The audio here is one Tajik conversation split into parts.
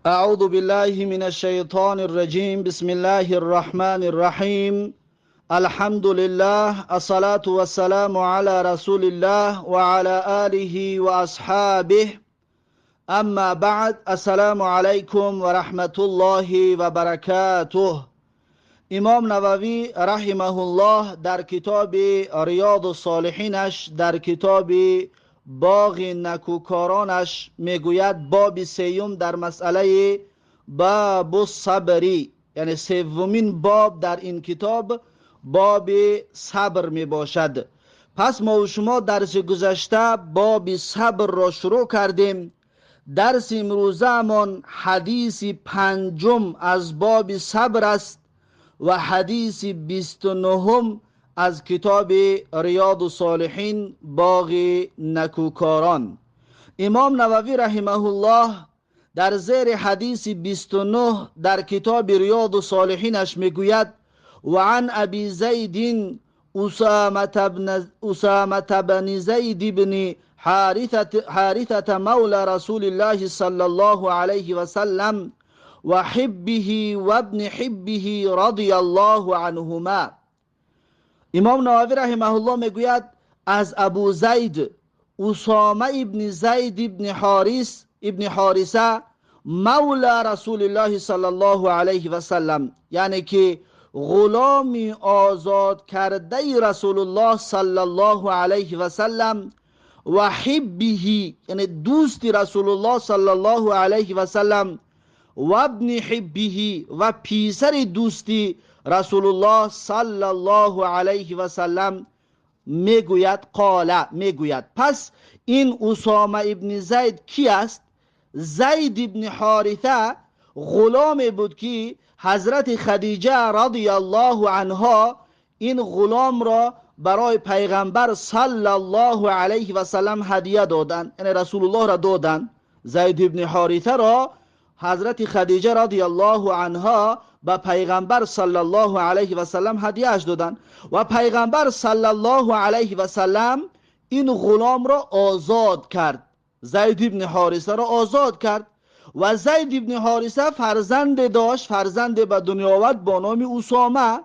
أعوذ بالله من الشيطان الرجيم. بسم الله الرحمن الرحيم. الحمد لله، الصلاة والسلام على رسول الله وعلى آله وأصحابه. أما بعد، السلام عليكم ورحمة الله وبركاته. امام نووی رحمه الله در کتاب ریاض الصالحینش، در کتاب باغ نکوکارانش میگوید باب سیوم در مسئله باب الصبری، یعنی سومین باب در این کتاب باب صبر می باشد. پس ما و شما درس گذشته باب صبر را شروع کردیم. درس امروزه‌مان حدیث پنجم از باب صبر است و حدیث 29 از کتاب ریاض الصالحین باغ نکوکاران. امام نووی رحمه الله در زیر حدیث 29 در کتاب ریاض الصالحینش میگوید و عن ابی زید اسامه بن زید بن حارثة مولی رسول الله صلی الله علیه و سلم و حبه و ابن حبه رضی الله عنهما. امام نووی رحمه الله میگوید از ابو زید اسامه ابن زید ابن حارث ابن حارثه مولی رسول الله صلی الله علیه و سلم، یعنی که غلام آزاد کرده رسول الله صلی الله علیه و سلم و حبه، یعنی دوست رسول الله صلی الله علیه و سلم، و ابن حبه و پیسر دوستی رسول الله صلی الله علیه و سلم میگوید، قال میگوید. پس این اسامه ابن زید کی است؟ زید ابن حارثه غلام بود که حضرت خدیجه رضی الله عنها این غلام را برای پیغمبر صلی الله علیه و سلم هدیه دادند، یعنی رسول الله را دادند. زید ابن حارثه را حضرت خدیجه رضی الله عنها به پیغمبر صلی الله علیه و سلم هدیه‌اش دادند و پیغمبر صلی الله علیه و سلم این غلام را آزاد کرد، زید ابن حارثه را آزاد کرد. و زید ابن حارثه فرزند داشت، فرزند به دنیا آورد با نام اسامه.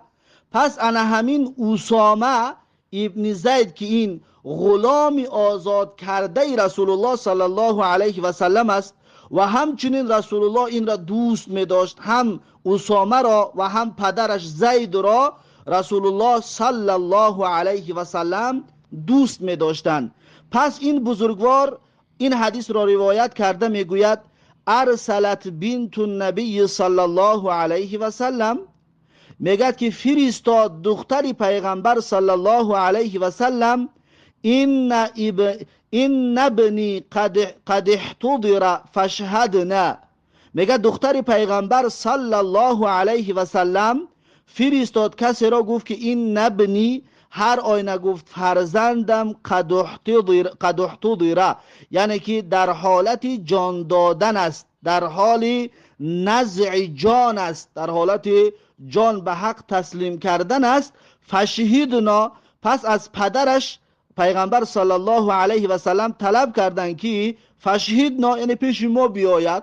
پس انا همین اسامه ابن زید که این غلام آزاد کرده رسول الله صلی الله علیه و سلم است و همچنین رسول الله این را دوست می داشت، هم اسامه را و هم پدرش زید را رسول الله صلی الله علیه و سلم دوست می داشتند. پس این بزرگوار این حدیث را روایت کرده میگوید ارسلت بنت النبی صلی الله علیه و سلم، میگد که فرستاد دختر پیغمبر صلی الله علیه و سلم این ابنی قد احتضر فاشهدنا. میگه دختر پیغمبر صلی الله علیه و سلم فرستاد کسی را، گفت که این ابنی، هر آینه گفت فرزندم قد احتضر، یعنی که در حالت جان دادن است، در حال نزع جان است، در حالت جان به حق تسلیم کردن است. فشهدنا، پس از پدرش پیغمبر صلی الله علیه و سلم طلب کردند که فشهدنا، یعنی پیش ما بیاید،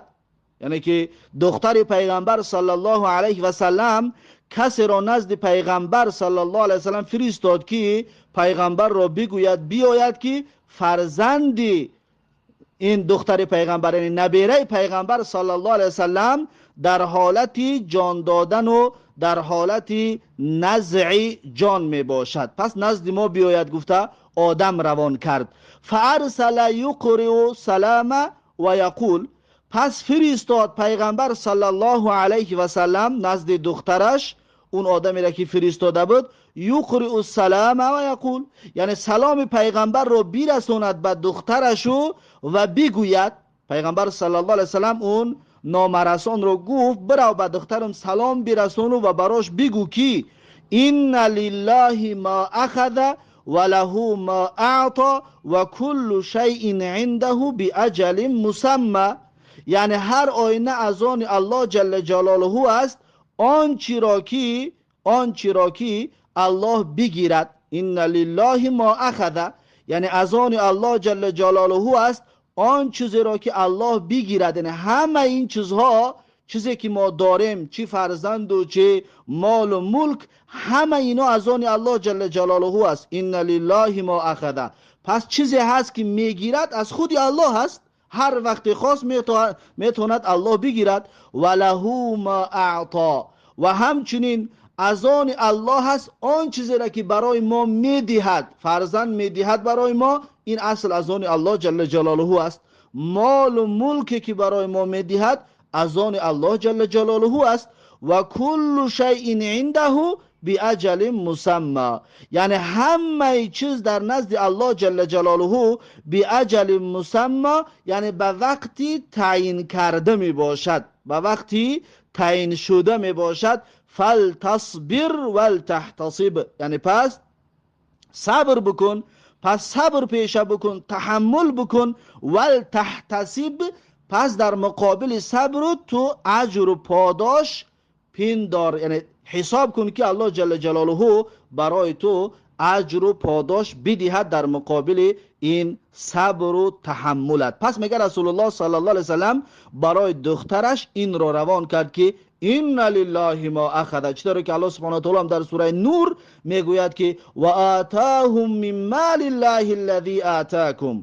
یعنی که دختر پیغمبر صلی الله علیه و سلم کسی را نزد پیغمبر صلی الله علیه و سلم فرستاد که پیغمبر را بگوید بیاید که فرزندی این دختر پیغمبر، یعنی نبیره پیغمبر صلی الله علیه و سلم در حالت جان دادن و در حالت نزع جان می باشد، پس نزد ما بیاید گفته آدم روان کرد. فارسل یقرئ سلام و یقول، پس فرستاد پیغمبر صلی الله علیه و سلم نزد دخترش اون آدمی را که فرستاده بود، یقرئ السلام و یقول، یعنی سلام پیغمبر را برساند به دخترش و بگوید. پیغمبر صلی الله علیه و سلم اون نامرسان رو گفت برو به دخترم سلام برسان و براش بگو که ان لله ما اخذ و له ما اعطى و کل شیء عنده باجل مسمى، یعنی هر آینه از آن الله جل جلاله است، آنچه را که الله بگیرد. ان لله ما اخذ، یعنی از آن الله جل جلاله است، он чизеро ки Аллоҳ бигирад, яъне ҳама ин чизҳо, чизе ки мо дорем, чӣ фарзанду чӣ молу мулк, ҳама ино аз они Аллоҳ ҷалла ҷалолуҳу аст. Инна лиллаҳи мо ахаза. Пас чизе ҳаст ки мегирад аз худи Аллоҳ аст. Ҳар вақте хост метавонад Аллоҳ бигирад. Ва лаҳу ма аъто. Ва ҳамчунин аз они Аллоҳ аст он чизеро ки барои мо медиҳад, фарзанд медиҳад барои мо, ин асл аз они Аллоҳ ҷалла ҷалолуҳу аст. Молу мулке ки барои мо медиҳад аз они Аллоҳ ҷалла ҷалолуҳу аст. Ва куллу шайъин индаҳу биаҷалин мусамма. Яъне ҳамаи чиз дар назди Аллоҳ ҷалла ҷалолуҳу биаҷалин мусамма, яъне ба вақти таъин карда мебошад, ба вақти таъин шуда мебошад. Фалтасбир валтаҳтасиб. Яъне пас сабр бикун, пас сабр пеша бикун, таҳаммул бикун. Валтаҳтасиб, пас дар муқобили сабру ту аҷру подош пиндор, яъне ҳисоб кун ки Аллоҳ ҷалла ҷалолуҳу барои ту аҷру подош бидиҳад дар муқобили ин сабру таҳаммулат. Пас мега Расулуллоҳ саллаллоҳу алайҳи васаллам барои духтараш инро равон кард ки инна лиллаҳи мо ахаза. Чӣ тавре ки Аллоҳ субҳонаҳу ва таъоло дар сураи Нур мегӯяд ки ва атаҳум мин молиллаҳи аллази атакум,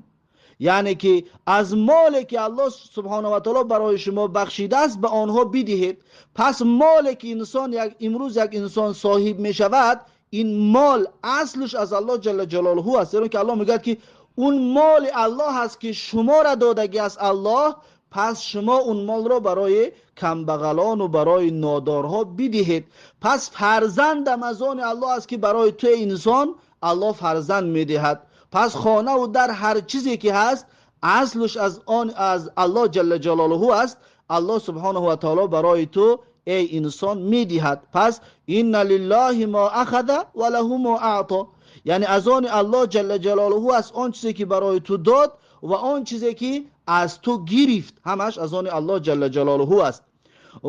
яъне ки аз моле ки Аллоҳ субҳонаҳу ва таъоло барои шумо бахшидааст ба онҳо бидиҳед. Пас моле ки инсон имрӯз як инсон соҳиб мешавад, ин мол аслаш аз Аллоҳ ҷалла ҷалолуҳу аст. Зеро ки Аллоҳ мегӯяд ки он моли Аллоҳ аст ки шуморо додагӣ аст Аллоҳ, пас шумо он молро барои камбағалон ва барои нодорҳо бидиҳед. Пас фарзандам аз они Аллоҳ аст ки барои ту инсон Аллоҳ фарзанд медиҳад. Пас хона ва дар ҳар чизе ки ҳаст аслаш аз он аз Аллоҳ ҷалла ҷалолуҳу аст. Аллоҳ субҳонаҳу ва таъоло барои ту эй инсон медиҳад. Пас инна лиллаҳи мо ахаза ва лаҳу мо аъто, яъне аз они Аллоҳ ҷалла ҷалолуҳу аст он чизе ки барои ту дод ва он чизе ки аз ту гирифт, ҳамаш аз они Аллоҳ ҷалла ҷалолуҳу аст.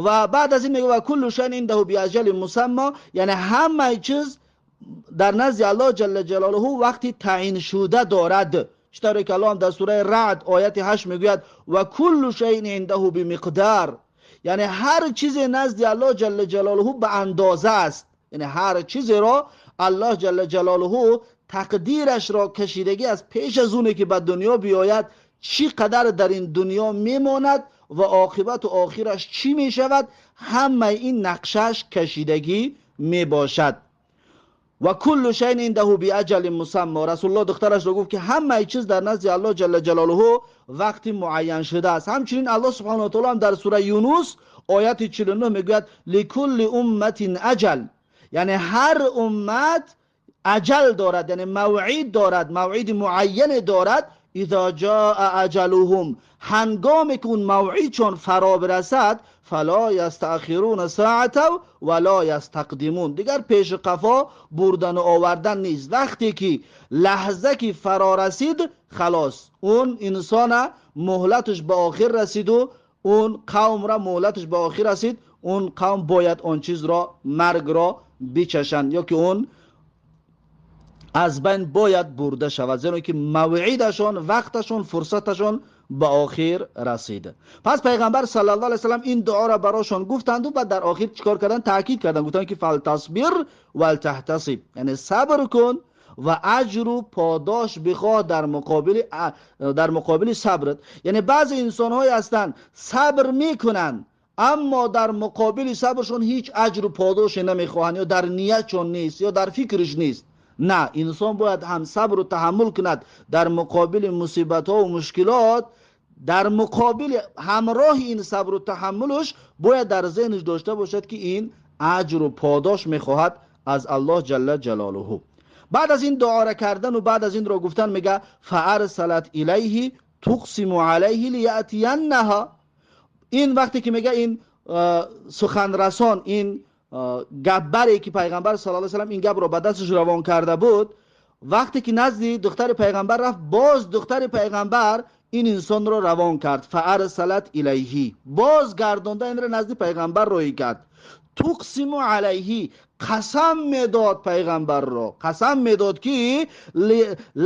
Ва баъд аз ин мегӯяд ва куллу шайъин индаҳу биаҷалин мусаммо, яъне ҳамаи чиз дар назди Аллоҳ ҷалла ҷалолуҳу вақти таъин шуда дорад. Чӣ тавре ки Аллоҳ дар сураи Раъд ояти 8 мегӯяд ва куллу шайъин индаҳу бимиқдор, яъне ҳар чизе назди Аллоҳ ҷалла ҷалолуҳу ба андоза аст. Яъне ҳар чизеро Аллоҳ ҷалла ҷалолуҳу тақдирашро кашидагӣ аз пеш аз оне ки ба дунё биёяд, чӣ қадар дар ин дунё мемонад ва оқибату охираш чӣ мешавад, ҳамаи ин нақшаш кашидагӣ мебошад. Ва куллу шайъин индаҳу биаҷалин мусаммо. Расулуллоҳ духтарашро гуфт ки ҳамаи чиз дар назди Аллоҳ ҷалла ҷалолуҳу вақти муайян шудааст. Ҳамчунин Аллоҳ субҳонаҳу ва таъоло ҳам дар сураи Юнус ояти 49 мегӯяд ликулли умматин аҷал, яъне ҳар уммат аҷал дорад, яъне мавъид дорад, мавъиди муайяне дорад. Иза ҷаа аҷалуҳум, ҳангоме ки он мавъидшон фаро бирасад, фала ястаъхируна саата ва ла ястақдимун, дигар пеши қафо бурдану овардан нест. Вақте ки лаҳза ки фаро расид, халос, он инсона муҳлаташ ба охир расиду он қавмра муҳлаташ ба охир расид, он қавм бояд он чизро, маргро бичашанд ё ки он аз байн бояд бурда шавад, зеро ки мавъидашон, вақташон, фурсаташон ба охир расид. Пас пайғамбар саллаллоҳу алайҳи васаллам ин дуоро барошон гуфтанду баъд дар охир чикор карданд? Таъкид карданд, гуфтанд ки фалтасбир валтаҳтасиб, яъне сабр кун ва аҷру подош бихоҳ дар муқобили сабрат. Яъне баъзе инсонҳое ҳастанд сабр мекунанд, аммо дар муқобили сабршон ҳеҷ аҷру подоше намехоҳанд, ё дар ниятшон нест, ё дар фикрш нест. На, инсон бояд ҳам сабру таҳаммул кунад дар муқобили мусибатҳо ва мушкилот, дар муқобили ҳамроҳи ин сабру таҳаммулаш бояд дар зеҳнаш дошта бошад ки ин аҷру подош мехоҳад аз Аллоҳ ҷалла ҷалолуҳу. Баъд аз ин дуора кардан ва баъд аз инро гуфтан мега фаарсалат илайҳи туқсиму алайҳи лиятияннаҳа. Ин вақте ки мега ин суханрасон, ин гапбаре ки пайғамбар саллаллоҳу алайҳи васаллам ин гапро ба дасташ равон карда буд, вақте ки назди духтари пайғамбар рафт, боз духтари пайғамбар ин инсонро равон кард. Фаарсалат илайҳи, боз гардонда инро назди пайғамбар роҳӣ кард. Туқсиму алайҳи, қасам медод пайғамбарро, қасам медод ки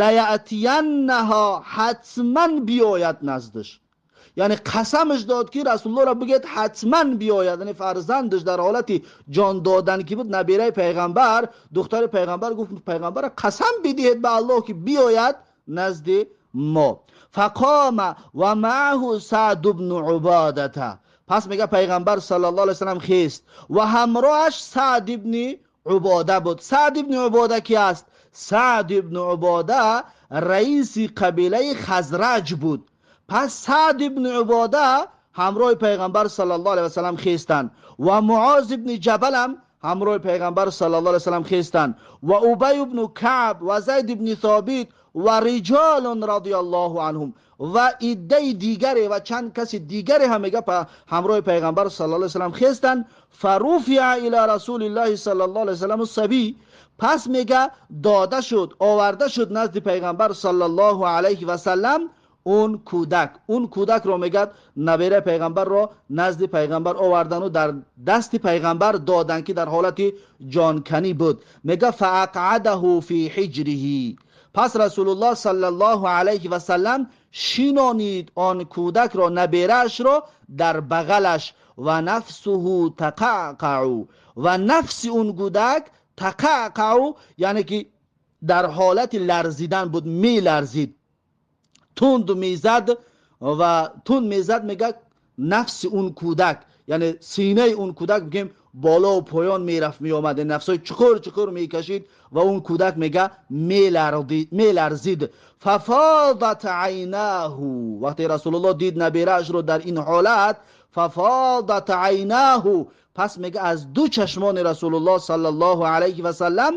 лаятияннаҳо, ҳатман биёяд наздаш. Яъне қасамаш дод ки Расулуллоҳро бигӯяд ҳатман биёяд. Яъне фарзандаш дар ҳолати ҷон додан ки буд, набираи пайғамбар, духтари пайғамбар гуфт пайғамбарро қасам бидиҳед ба Аллоҳ ки биёяд назди мо. Фақома ва маъаҳу Саъд ибну Убодата. Пас мега пайғамбар саллаллоҳу алайҳи васаллам хест ва ҳамроҳаш Саъд ибни Убода буд. Саъд ибни Убода ки аст? Саъд ибни Убода раиси қабилаи Хазраҷ буд. Пас Саъд ибни Убода ҳамроҳи пайғамбар саллаллоҳу алайҳи васаллам хестанд ва Муоз ибни Ҷабал ҳам ҳамроҳи пайғамбар саллаллоҳу алайҳи васаллам хестанд ва Убай ибну Каъб ва Зайд ибни Собит ва риҷолун радиаллоҳу анҳум ва иддаи дигаре ва чанд каси дигаре ҳам мега ҳамроҳи пайғамбар саллаллоҳу алайҳи васаллам хестанд. Фаруфиа ила расулиллаҳи саллаллоҳу алайҳи васаллам сабӣ. Пас мега дода шуд, оварда шуд назди пайғамбар саллаллоҳу алайҳи васаллам он кӯдак. Он кӯдакро мегӯяд набераи пайғамбарро назди пайғамбар овардану дар дасти пайғамбар додан ки дар ҳолати ҷонканӣ буд. Мега фаақъадаҳу фи ҳиҷриҳи. Пас Расулуллоҳ саллаллоҳу алайҳи васаллам шинонид он кӯдакро, набераашро дар бағалаш ва нафсуҳу тақаъқаъу, ва нафси он кӯдак тақаъқаъу, яъне ки дар ҳолати ларзидан буд, меларзид, тунд мезад ва тунд мезад. Мега нафси он кӯдак, яъне синаи он кӯдак бигем боло ва поён мерафт меомад, нафсҳои чуқур чуқур мекашид ва он кӯдак мега меларзид. Фафодат айнаҳу. Вақте Расулуллоҳ дид набераашро дар ин ҳолат, фафодат айнаҳу, пас мега аз ду чашмони Расулуллоҳ саллаллоҳу алайҳи васаллам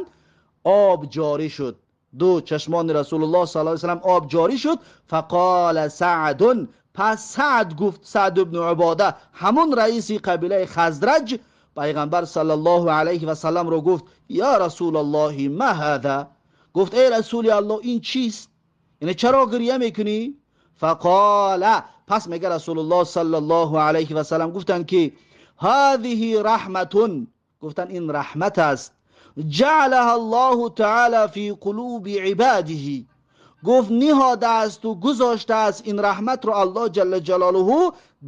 об ҷорӣ шуд. Ду чашмони Расулуллоҳ саллаллоҳу алайҳи васаллам об ҷорӣ шуд. Фақола Саъдун. Пас Саъд гуфт, Саъд ибну Убода, ҳамон раиси қабилаи Хазраҷ, пайғамбар саллаллоҳу алайҳи васалламро гуфт: ё Расулаллоҳи, ма ҳаза? Гуфт: эй Расули Аллоҳ, ин чист? Яъне чаро гиря мекунӣ? Фақола. Пас мега Расулуллоҳ саллаллоҳу алайҳи васаллам гуфтанд ки ҳазиҳи раҳматун. Гуфтанд ин раҳмат аст. Ҷаъалаҳа Аллоҳу таъала фи қулуби ибадиҳи. Гуфт ниҳода асту гузоштааст ин раҳматро Аллоҳ ҷалла ҷалолуҳу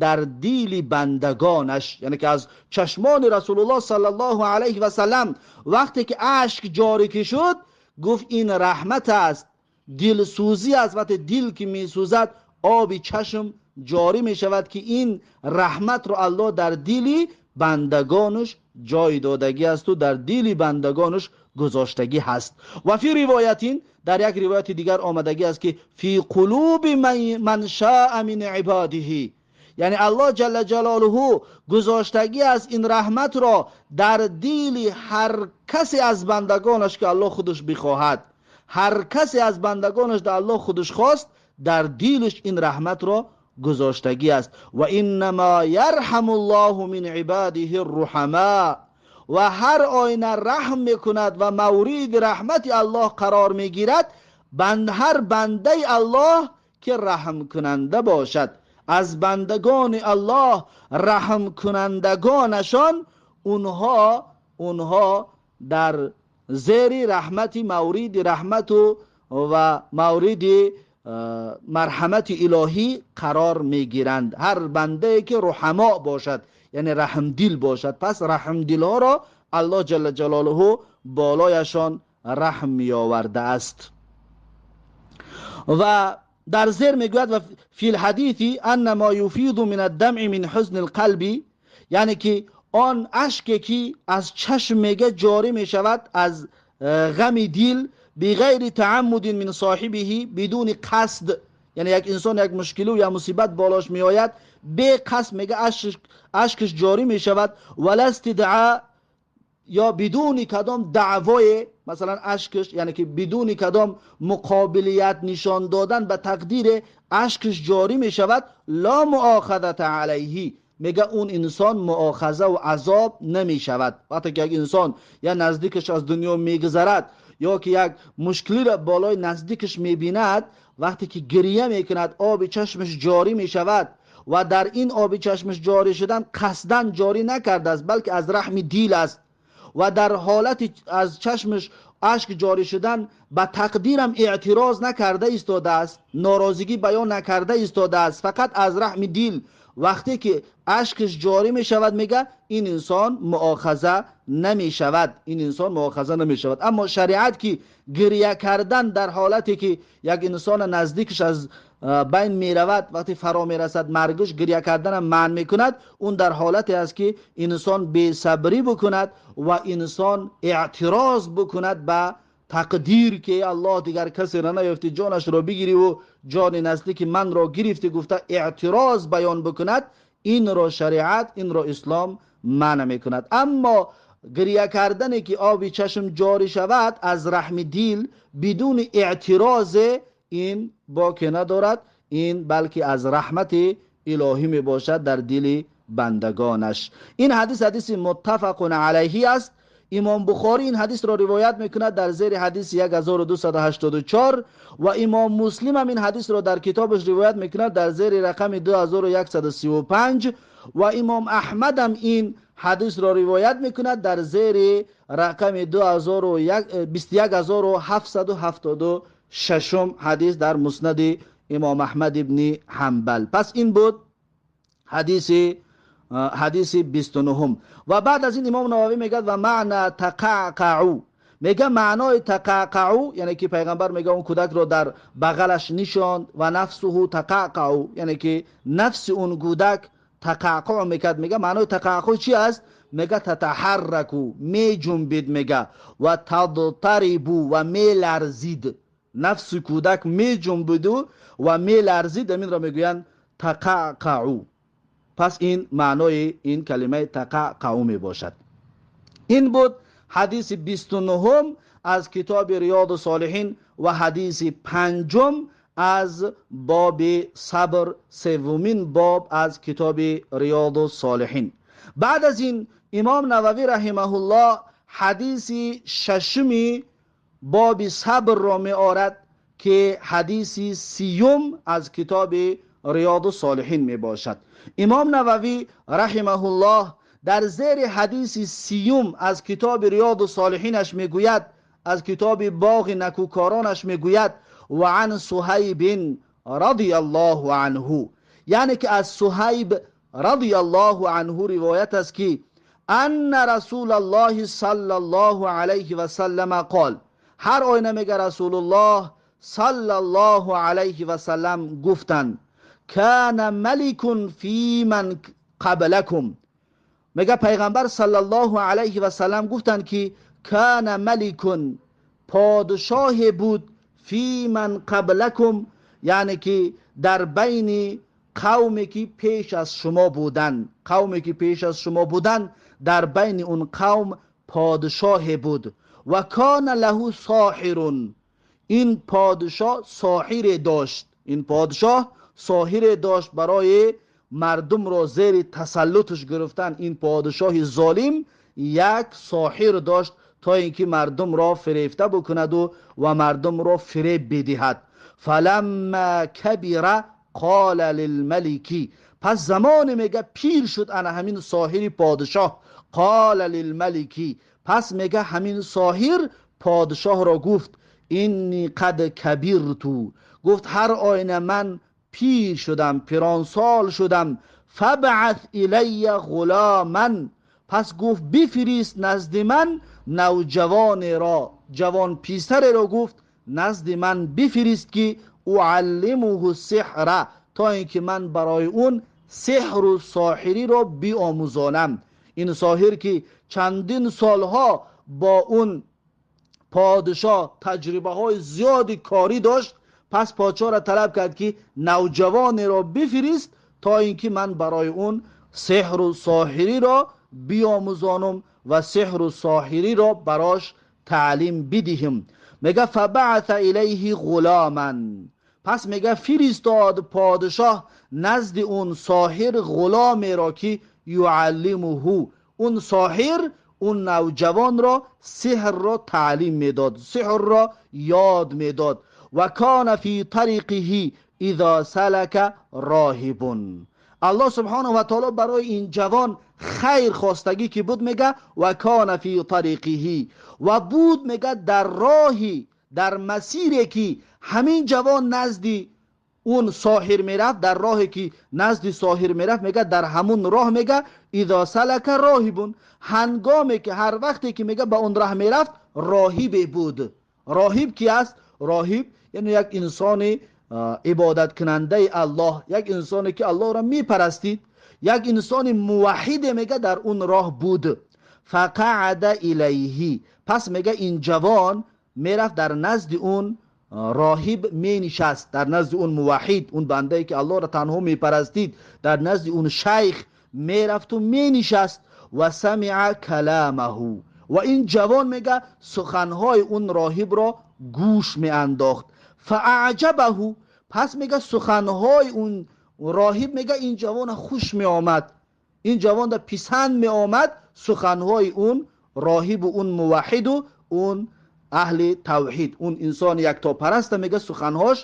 дар дили бандагонаш. Яъне ки аз чашмони Расулуллоҳ саллаллоҳу алайҳи васаллам вақте ки ашк ҷорӣ ки шуд, гуфт ин раҳмат аст, дилсӯзӣ аст. Вақте дил ки месӯзад, оби чашм ҷорӣ мешавад ки ин раҳматро Аллоҳ дар дили бандагонаш ҷой додагӣ асту дар дили бандагонаш гузоштагӣ ҳаст. Ва фи ривоятин, дар як ривояти дигар омадагӣ аст ки фи қулуби ман шаа мин ибодиҳи. Яъне Аллоҳ ҷалла ҷалолуҳу гузоштагӣ аст ин раҳматро дар дили ҳар касе аз бандагонаш ки Аллоҳ худаш бихоҳад. Ҳар касе аз бандагонаш дар Аллоҳ худаш хост, дар дилаш ин раҳматро гузоштагӣ аст. Ва иннамо ярҳаму ллоҳу мин ибодиҳи рруҳамо. Ва ҳар оина раҳм мекунад ва мавриди раҳмати Аллоҳ қарор мегирад ҳар бандаи Аллоҳ ки раҳмкунанда бошад. Аз бандагони Аллоҳ раҳмкунандагонашон онҳо дар зери раҳмати мавриди раҳмату ва мавриди марҳамати илоҳӣ қарор мегиранд. Ҳар бандае ки руҳамо бошад, яъне раҳмдил бошад, пас раҳмдилҳоро Аллоҳ ҷалла ҷалолуҳу болояшон раҳм меовардааст. Ва дар зер мегӯяд ва фи лҳадиси анна ма юфиду мин аддамъи мин ҳузни лқалби, яъне ки он ашке ки аз чашм мега ҷорӣ мешавад аз ғами дил, биғайри тааммудин мин соҳибиҳи, бидуни қасд. Яъне як инсон як мушкилу я мусибат болош меояд, беқасд мега ашкаш ҷорӣ мешавад. Вала истидъа, ё бидуни кадом даъвое, масалан ашкаш, яъне ки бидуни кадом муқобилият нишон додан ба тақдире ашкаш ҷорӣ мешавад. Ла муохазата алайҳи, мега он инсон муохаза ва азоб намешавад. Вақте ки як инсон я наздикаш аз дунё мегузарад ё ки як мушкилиро болои наздикаш мебинад, вақте ки гирия мекунад, оби чашмаш ҷорӣ мешавад ва дар ин оби чашмаш ҷорӣ шудан қасдан ҷорӣ накардааст, балки аз раҳми дил аст ва дар ҳолати аз чашмаш ашк ҷорӣ шудан ба тақдирам эътироз накарда истодааст, норозигӣ баён накарда истодааст, фақат аз раҳми дил вақте ки ашкаш ҷорӣ мешавад, мега ин инсон муохаза намешавад, ин инсон муохаза намешавад. Аммо шариат ки гиря кардан дар ҳолате ки як инсон наздикаш аз байн меравад, вақте фаро мерасад маргаш, гиря карданам манъ мекунад, он дар ҳолате аст ки инсон бесабрӣ бикунад ва инсон эътироз бикунад ба тақдир ки Аллоҳ дигар касеро наёфти, ҷонашро бигирӣ ва ҷони наздики манро гирифти гуфта эътироз баён бикунад, инро шариат, инро ислом манъ мекунад. Аммо гиря кардане ки оби чашм ҷорӣ шавад аз раҳми дил бидуни эътироз, ин боке надорад, ин балки аз раҳмати илоҳӣ мебошад дар дили бандагонаш. Ин ҳадис ҳадиси муттафақун алайҳи аст. Имом Бухорӣ ин ҳадисро ривоят мекунад дар зери ҳадиси 1284 ва имом Муслим ҳам ин ҳадисро дар китобаш ривоят мекунад дар зери рақами 2135 ва имом Аҳмад ҳам ин ҳадисро ривоят мекунад дар зери рақами 21776 ҳадис дар муснади имом Аҳмад ибни Ҳанбал. Пас ин буд ҳадиси 29. Ва баъд аз ин имом Нававӣ мегӯяд ва маъна тақаъқаъу, мега маънои тақаъқаъу, яъне ки пайғамбар мега он кӯдакро дар бағалаш нишонд ва нафсуҳу тақаъқаъу, яъне ки нафси он кӯдак тақаъқаъу мекард. Мега маънои тақаъқаъу чи аст? Мега татаҳарраку, меҷунбид, мега ва тадтарибу ва меларзид. Нафси кӯдак меҷунбиду ва меларзид, аминро мегӯянд тақаъқаъу. Пас ин маънои ин калимаи тақаъқаъу мебошад. Ин буд ҳадиси 29 аз китоби Риёду Солиҳин ва ҳадиси 5 аз боби сабр, севумин боб аз китоби Риёду Солиҳин. Баъд аз ин имом Нававӣ раҳимаҳуллоҳ ҳадиси 6 боби сабрро меорад ки ҳадиси 30 аз китоби Риёду Солиҳин мебошад. Имом Нававӣ раҳимаҳуллоҳ дар зери ҳадиси 30 аз китоби Риёду Солиҳинаш мегӯяд, аз китоби боғи накӯкоронаш мегӯяд ва ан Суҳайбин радияллоҳу анҳу, яъне ки аз Суҳайб радияллоҳу анҳу ривоят аст ки анна расулаллоҳи саллаллоҳу алайҳи васаллама қол, ҳар оина мега Расулуллоҳ саллаллоҳу алайҳи васаллам гуфтанд кана маликун фи ман қаблакум. Мега пайғамбар саллаллоҳу алайҳи васаллам гуфтанд ки кана маликун, подшоҳе буд фи ман қаблакум, яъне ки дар байни қавме ки пеш аз шумо буданд, қавме ки пеш аз шумо буданд, дар байни он қавм подшоҳе буд. Ва кана лаҳу соҳирун, ин подшоҳ соҳире дошт, ин подшоҳ соҳире дошт барои мардумро зери тасаллуташ гирифтан. Ин подшоҳи золим як соҳир дошт то инки мардумро фирефта бикунаду ва мардумро фиреб бидиҳад. Фаламма кабира қола лилмалики, пас замоне мега пир шуд ана ҳамин соҳири подшоҳ, қола лилмалики, пас мега ҳамин соҳир подшоҳро гуфт инни қад кабирту, гуфт ҳар оина ман пир шудам, пиронсол шудам. Фабъас илайя ғуломан, пас гуфт бифирист назди ман навҷавонеро, ҷавон писареро гуфт назди ман бифирист ки уаллимуҳу сиҳра, то инки ман барои он сеҳру соҳириро биомӯзонам. Ин соҳир ки чандин солҳо бо он подшоҳ таҷрибаҳои зиёди корӣ дошт, пас подшоҳро талаб кард ки навҷавонеро бифирист то инки ман барои он сеҳру соҳириро биомӯзонам ва сеҳру соҳириро барош таълим бидиҳем. Мега фабаъса илайҳи ғуломан, пас мега фиристод подшоҳ назди он соҳир ғуломеро ки юаллимуҳу, он соҳир он навҷавонро сеҳрро таълим медод, сеҳрро ёд медод. Ва кана фи тариқиҳи иза салака роҳибун, Аллоҳ субҳонаҳу ва таъоло барои ин ҷавон хайр хостагӣ ки буд, мега ва кана фи тариқиҳи, ва буд, мега, дар роҳи, дар масире ки ҳамин ҷавон назди он соҳир мерафт, дар роҳе ки назди соҳир мерафт, мега, дар ҳамун роҳ, мега, изо салака роҳибун, ҳангоме ки ҳар вақте ки, мега, ба он роҳ мерафт, роҳибе буд. Роҳиб ки аст? Роҳиб яъне як инсони ибодаткунандаи Аллоҳ, як инсоне ки Аллоҳро мепарастид, як инсони муваҳҳиде, мега, дар он роҳ буд. Фақаъада илайҳи, пас, мега, ин ҷавон мерафт, дар назди он роҳиб менишаст, дар назди он муваҳҳид, он бандае ки Аллоҳро танҳо мепарастид, дар назди он шайх мерафту менишаст. Ва самиа каламаҳу, ва ин ҷавон, мега, суханҳои он роҳибро гӯш меандохт. Фааъҷабаҳу, пас, мега, суханҳои он роҳиб, мега, ин ҷавона хуш меомад, ин ҷавонда писанд меомад суханҳои он роҳибу он муваҳҳиду он аҳли тавҳид, он инсони яктопараста. Мега, суханҳош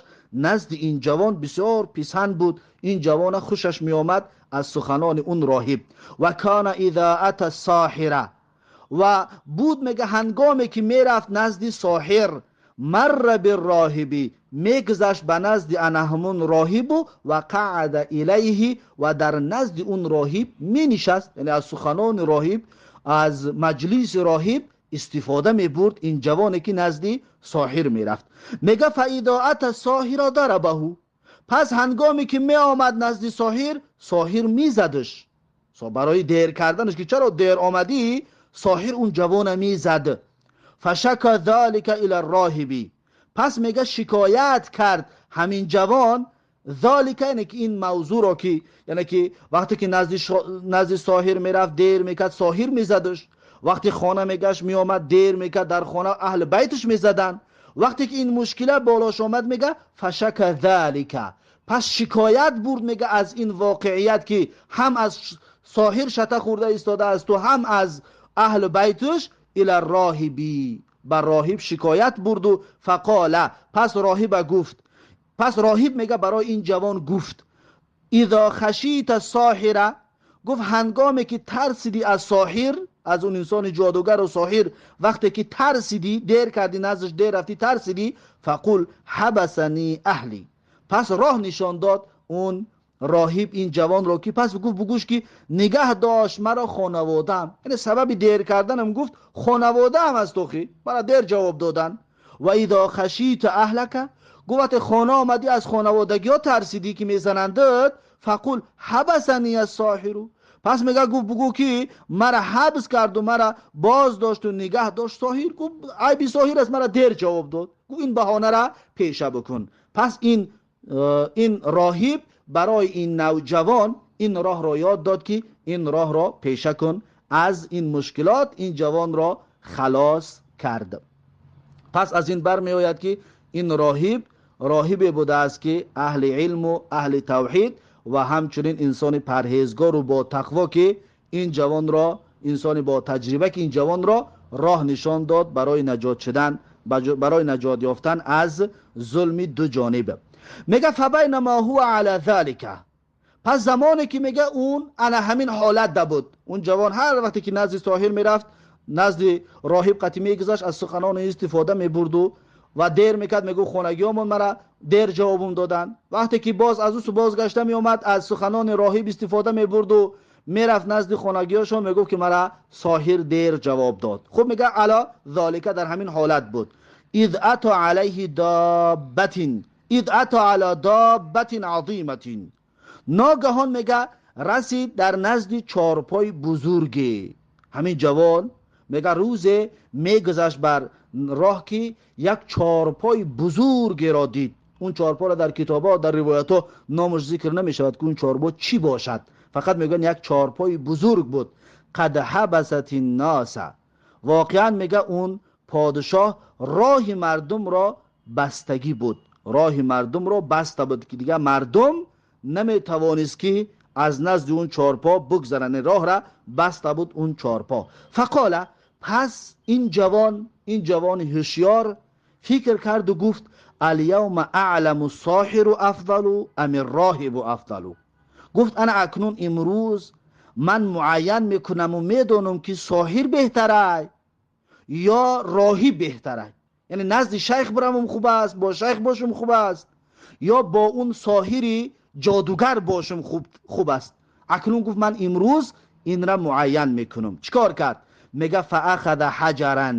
назди ин ҷавон бисёр писанд буд, ин ҷавона хушаш меомад аз суханони он роҳиб. Ва кана иза ата соҳира, ва буд, мега, ҳангоме ки мерафт назди соҳир, марра бирроҳиби, мегузашт ба назди ана ҳамун роҳибу, ва қаъада илайҳи, ва дар назди он роҳиб менишаст, яъне аз суханони роҳиб, аз маҷлиси роҳиб истифода мебурд ин ҷавоне ки назди соҳир мерафт. Мега, фаидо ата соҳира дарабаҳу, пас ҳангоме ки меомад назди соҳир, соҳир мезадаш барои дер карданаш, ки чаро дер омадӣ. Соҳир он ҷавона мезад. Фашака залика ила роҳиби, пас, мега, шикоят кард ҳамин ҷавон залика, яъне ки ин мавзӯъро, ки яъне ки вақте ки назди соҳир мерафт, дер мекард, соҳир мезадаш, вақте хона мегашт, меомад, дер мекард, дар хона аҳли байташ мезаданд. Вақте ки ин мушкила болош омад, мега, фашака залика, пас шикоят бурд, мега, аз ин воқеият, ки ҳам аз соҳир шата хӯрда истодаасту ҳам аз аҳли байташ, ила роҳиби, ба роҳиб шикоят бурду. Фақола, пас роҳиба гуфт, пас роҳиб, мега, барои ин ҷавон гуфт: изо хашита соҳира, гуфт, ҳангоме ки тарсидӣ аз соҳир, аз он инсони ҷодугару соҳир, вақте ки тарсидӣ, дер кардӣ наздаш, дер рафтӣ, тарсидӣ, фақул ҳабасани аҳли. Пас роҳ нишон дод он роҳиб ин ҷавонро, ки пас гуфт, бугӯш ки нигаҳ дошт маро хонаводаам, яъне сабаби дер карданам, гуфт, хонаводаам аст, охи мара дер ҷавоб додан. Ва изо хашита аҳлака, гуфт, вақте хона омадӣ, аз хонаводагиҳо тарсидӣ, ки мезанандат, фақул ҳабасани ассоҳиру, пас, мега, гуфт, бугӯ ки мара ҳабс карду мара боз дошту нигаҳ дошт соҳир. Гуфт, айби соҳир аст, мара дер ҷавоб дод. Гуфт, ин баҳонара пеша бикун. Пас ин роҳиб барои ин навҷавон ин роҳро ёд дод, ки ин роҳро пеша кун, аз ин мушкилот ин ҷавонро халос кард. Пас аз ин бармеояд, ки ин роҳиб роҳибе будааст, ки аҳли илму аҳли тавҳид ва ҳамчунин инсони парҳезгору бо тақво, ки ин ҷавонро, инсони бо таҷриба, ки ин ҷавонро роҳ нишон дод барои наҷот шудан, барои наҷот ёфтан аз зулми ду ҷониб. Мега, фабайнама ҳува ала залика, пас замоне ки, мега, он ана ҳамин ҳолат да буд, он ҷавон ҳар вақте ки назди соҳир мерафт, назди роҳиб қатӣ мегузашт, аз суханони истифода мебурду ва дер мекард, мегуфт, хонагиёмон мара дер ҷавобум доданд. Вақте ки боз аз ӯ бозгашта меомад, аз суханони роҳиб истифода мебурду мерафт назди хонагиёшон, мегуфт, ки мара соҳир дер ҷавоб дод. Хуб, мега, ала залика, дар ҳамин ҳолат буд, из ата алайҳи доббатин, из ата ала доббатин азиматин, ногаҳон, мега, расид дар назди чорпои бузурге. Ҳамин ҷавон, мега, рӯзе мегузашт бар роҳ, ки як чорпои бузургеро дид. Он чорпоро дар китобҳо, дар ривоятҳо номаш зикр намешавад, ки он чорпо чӣ бошад, фақат мегӯянд, як чорпои бузург буд. Қад ҳабасат инноса, воқеан, мега, он подшоҳ роҳи мардумро бастагӣ буд, роҳи мардумро баста буд, ки дигар мардум наметавонист, ки аз назди он чорпо бигзаранд, роҳра баста буд он чорпо. Фақола, пас ин ҷавон, ин ҷавони ҳушёр фикр карду гуфт: аляавма аъламу соҳиру афзалу ами роҳибу афзалу. Гуфт ана акнун имрӯз ман муайян мекунаму медонам, ки соҳир беҳтарай ё роҳиб беҳтарай. Яъне назди шайх биравам хуб аст, бо шайх бошам хуб аст, ё бо он соҳири ҷодугар бошам хуб аст. Акнун гуфт ман имрӯз инра муайян мекунам. Чӣ кор кард? Мега фаахада ҳаҷаран,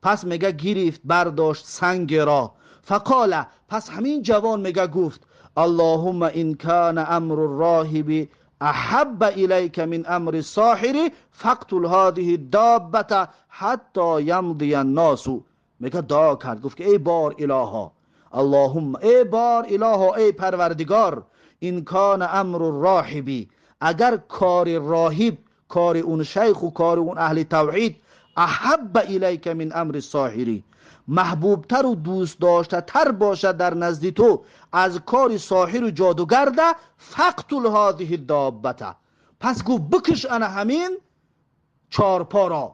пас мега гирифт, бардошт сангеро. Фақола, пас ҳамин ҷавон мега гуфт: аллоҳумма ин кана амру роҳиби аҳабба илайка мин амри соҳири фақтул ҳадиҳи доббата ҳатто ямдия нносу. Мега дуо кард, гуфт ки эй бор илоҳо, аллоҳумма, эй бор илоҳо, эй парвардигор, ин кана амру роҳиби, агар кори роҳиб, кори он шайху кори он аҳли тавҳид, аҳабба илайка мин амри соҳири, маҳбубтару дӯстдоштатар бошад дар назди ту аз кори соҳиру ҷодугарда, фақтул ҳадиҳи доббата, пас гуфт бикиш ана ҳамин чорпоро,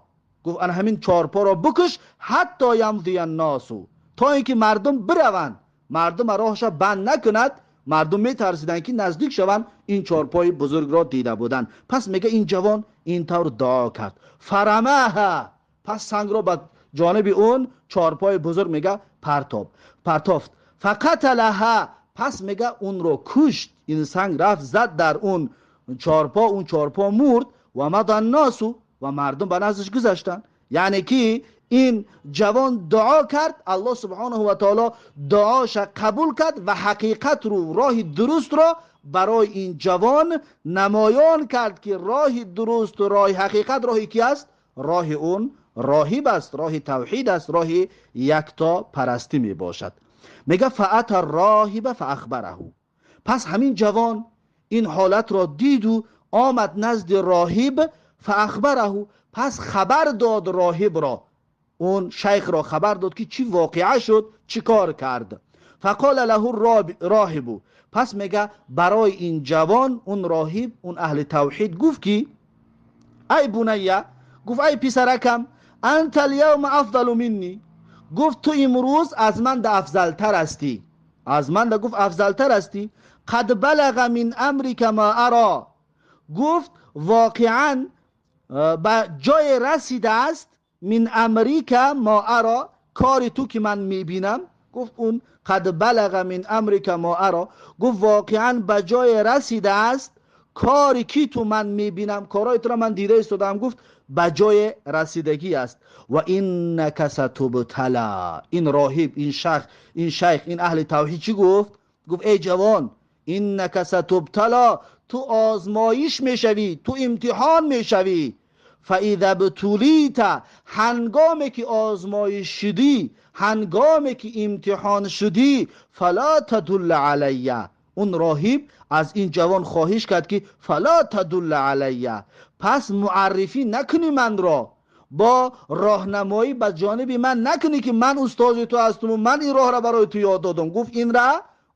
гуфт ана ҳамин чорпоро бикиш, ҳатто ямдия нносу, то ин ки мардум бираванд, мардум роҳаша банд накунад. Мардум метарсиданд, ки наздик шаванд, ин чорпои бузургро дида буданд. Пас мега ин ҷавон ин тавр дуо кард. Фарамаҳа, пас сангро ба ҷониби он чорпои бузург мега партофт. Фақаталаҳа, пас мега онро кушт. Ин санг рафт зад дар он чорпо, он чорпо мурд. Ва мада нносу, ва мардум ба наздиш гузаштанд. Яъне ки ин ҷавон дуо кард, аллоҳ субҳонаҳу ва таоло дуоша қабул кард ва ҳақиқатро, роҳи дурустро барои ин ҷавон намоён кард, ки роҳи дурусту роҳи ҳақиқат роҳи ки аст? Роҳи он роҳиб аст, роҳи тавҳид аст, роҳи яктопарастӣ мебошад. Мега фаата роҳиба фаахбараҳу, пас ҳамин ҷавон ин ҳолатро диду омад назди роҳиб. Фаахбараҳу, пас хабар дод роҳибро, он шайхро хабар дод, ки чӣ воқеа шуд, чӣ кор кард. Фақола лаҳу роҳибу, пас мега барои ин ҷавон он роҳиб, он аҳли тавҳид гуфт ки ай бунайя, гуфт ай писаракам, анта аlyавма афзалу минни, гуфт ту имрӯз аз ман да афзалтар ҳастӣ, аз ман да гуфт афзалтар ҳастӣ. Қад балага мин амрика ма ара, гуфт воқеан ба ҷое расидааст, мин амрика ма ара, кори ту ки ман мебинам. Гуфт он қад балага мин амрика ма ара, гуфт воқеан ба ҷое расидааст кори ки ту ман мебинам, корҳои туро ман дида истодаам, гуфт ба ҷое расидагӣ аст. Ва иннака сатубтала, ин роҳиб, ин шахс, ин шайх, ин аҳли тавҳид чӣ гуфт? Гуфт эй ҷавон, иннака сатубтала, ту озмоиш мешавӣ, ту имтиҳон мешавӣ. Фаиза бтулита, ҳангоме ки озмоиш шудӣ, ҳангоме ки имтиҳон шудӣ, фала тадулла алайя, он роҳиб аз ин ҷавон хоҳиш кард, ки фала тадулла алайя, пас муаррифӣ накунӣ манро, бо роҳнамоӣ ба ҷониби ман накунӣ, ки ман устози ту ҳастуму ман ин роҳро барои ту ёд додам. Гуфт инра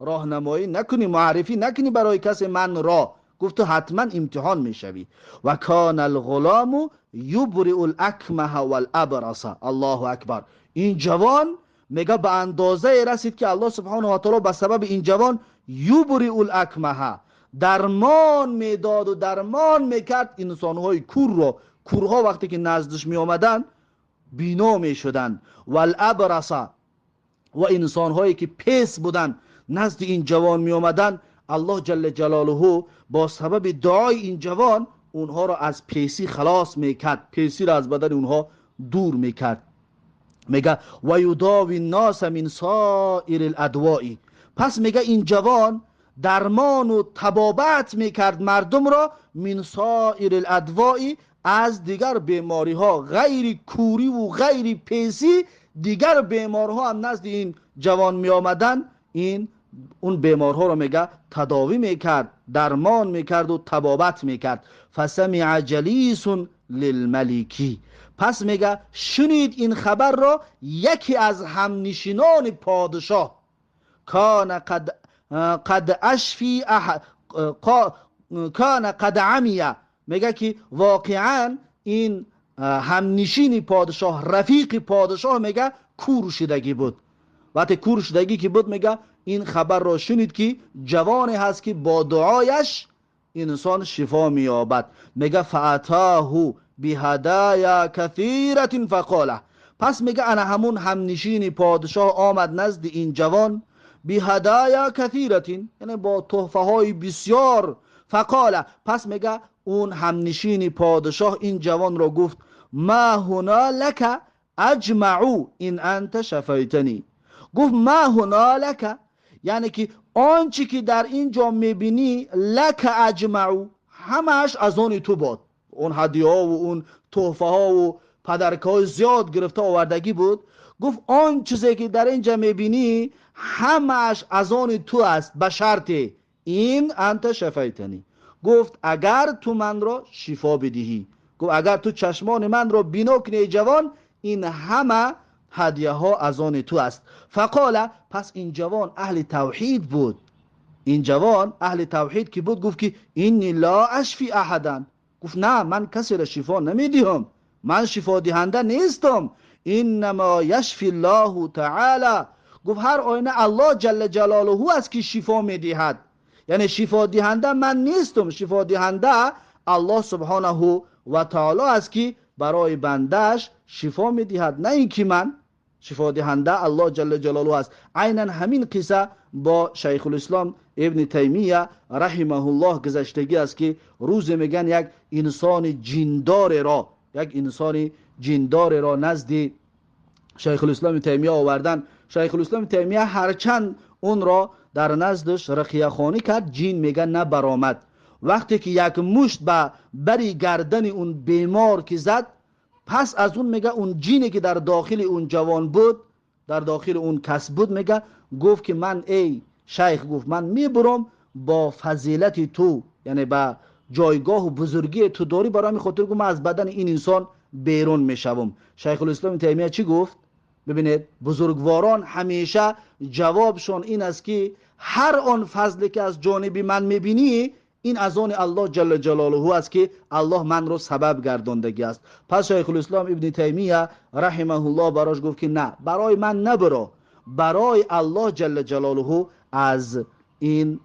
роҳнамоӣ накунӣ, муаррифӣ накунӣ барои касе манро, гуфт ту ҳатман имтиҳон мешавӣ. Ва кана алғулому юбриу лакмаҳа валабраса. Аллоҳу акбар! Ин ҷавон мега ба андозае расид, ки аллоҳ субҳонаҳу ва таоло ба сабаби ин ҷавон юбриу лакмаҳа, дармон медоду дармон мекард инсонҳои курро. Курҳо вақте ки наздиш меомаданд, бино мешуданд. Валабраса, ва инсонҳое ки пес буданд, назди ин ҷавон меомаданд, аллоҳ ҷалла ҷалолуҳу бо сабаби дуои ин ҷавон онҳоро аз песӣ халос мекард, песиро аз бадани онҳо дур мекард. Мега ва юдови нноса мин соири ладвои, пас мега ин ҷавон дармону табобат мекард мардумро, мин соири ладвои, аз дигар бемориҳо, ғайри кӯриву ғайри песӣ дигар беморҳо ҳам назди ин ҷавон меомаданд, ин он беморҳоро мега тадовӣ мекард, дармон мекарду табобат мекард. Фасамиа ҷалисун лилмалики, пас мега шунид ин хабарро яке аз ҳамнишинони подшоҳ. Кана қад ашфи кана қад амия, мега ки воқеан ин ҳамнишини подшоҳ, рафиқи подшоҳ, мега кур шудагӣ буд. Вақте кур шудагӣ ки буд, мега ин хабарро шунид, ки ҷавоне ҳаст, ки бо дуояш инсон шифо меёбад. Мега фаатаху бихадая касиратин фақола. Пас мега ана ҳамун ҳамнишини подшоҳ омад назди ин ҷавон бихадая касиратин, яъне бо туҳфаҳои бисёр. Фақола, пас мега он ҳамнишини подшоҳ ин ҷавонро гуфт ма ҳуна лака аҷмаъу ин анта шафайтани. Гуфт ма ҳуна лака, яъне ки он чӣ ки дар ин ҷо мебинӣ лака аҷмаъу, ҳамааш аз они ту бод. Он ҳадияҳову он туҳфаҳову падаркаҳои зиёд гирифта овардагӣ буд. Гуфт он чизе ки дар ин ҷа мебинӣ ҳамааш аз они ту аст ба шарте ин анта шафайтани. Гуфт агар ту манро шифо бидиҳӣ, гуфт агар ту чашмони манро бино кунӣ эй ҷавон, ин ҳама ҳадияҳо аз они ту аст. Фақола, пас ин ҷавон аҳли тавҳид буд. Ин ҷавон аҳли тавҳид ки буд гуфт ки инни ла ашфи аҳадан. Гуфт на, ман касеро шифо намедиҳам, ман шифодиҳанда нестам. Иннамо яшфи ллоҳу таъала. Гуфт ҳар оина Аллоҳ ҷалла ҷалолуҳу аст ки шифо медиҳад, яъне шифодиҳанда ман нестам, шифодиҳанда Аллоҳ субҳонаҳу ва таъоло аст ки барои бандааш шифо медиҳад, на ин ки ман. Шифодиҳанда Аллоҳ ҷалла ҷалолуҳу аст. Айнан ҳамин қисса бо Шайхулислом ибни Таймия раҳимаҳуллоҳ гузаштагӣ аст ки рӯзе мегӯянд як инсони ҷиндореро, як инсони ҷиндореро назди Шайхулислом Таймия овардан. Шайхулислом Таймия ҳарчанд онро дар наздаш рақияхонӣ кард, ҷин мега набаромад. Вақте ки як мушт ба бари гардани он бемор ки зад, пас аз он мега он ҷине ки дар дохили он ҷавон буд, дар дохили он кас буд, мега гуфт ки ман эй шайх, гуфт ман мебурам бо фазилати ту, яъне ба ҷойгоҳу бузургии ту дорӣ, барои ҳамин хотир гуфт ман аз бадани ин инсон берун мешавам. Шайхулислом Таймия чӣ гуфт? Бибинед, бузургворон ҳамеша ҷавобшон ин аст ки ҳар он фазле ки аз ҷониби ман мебинӣ, ин аз они Аллоҳ ҷалла ҷалолуҳу аст ки Аллоҳ манро сабаб гардондагӣ аст. Пас Шайхулислом ибни Таймия раҳимаҳуллоҳ барош гуфт ки на, барои ман набаро, барои Аллоҳ ҷалла ҷалолуҳу аз ин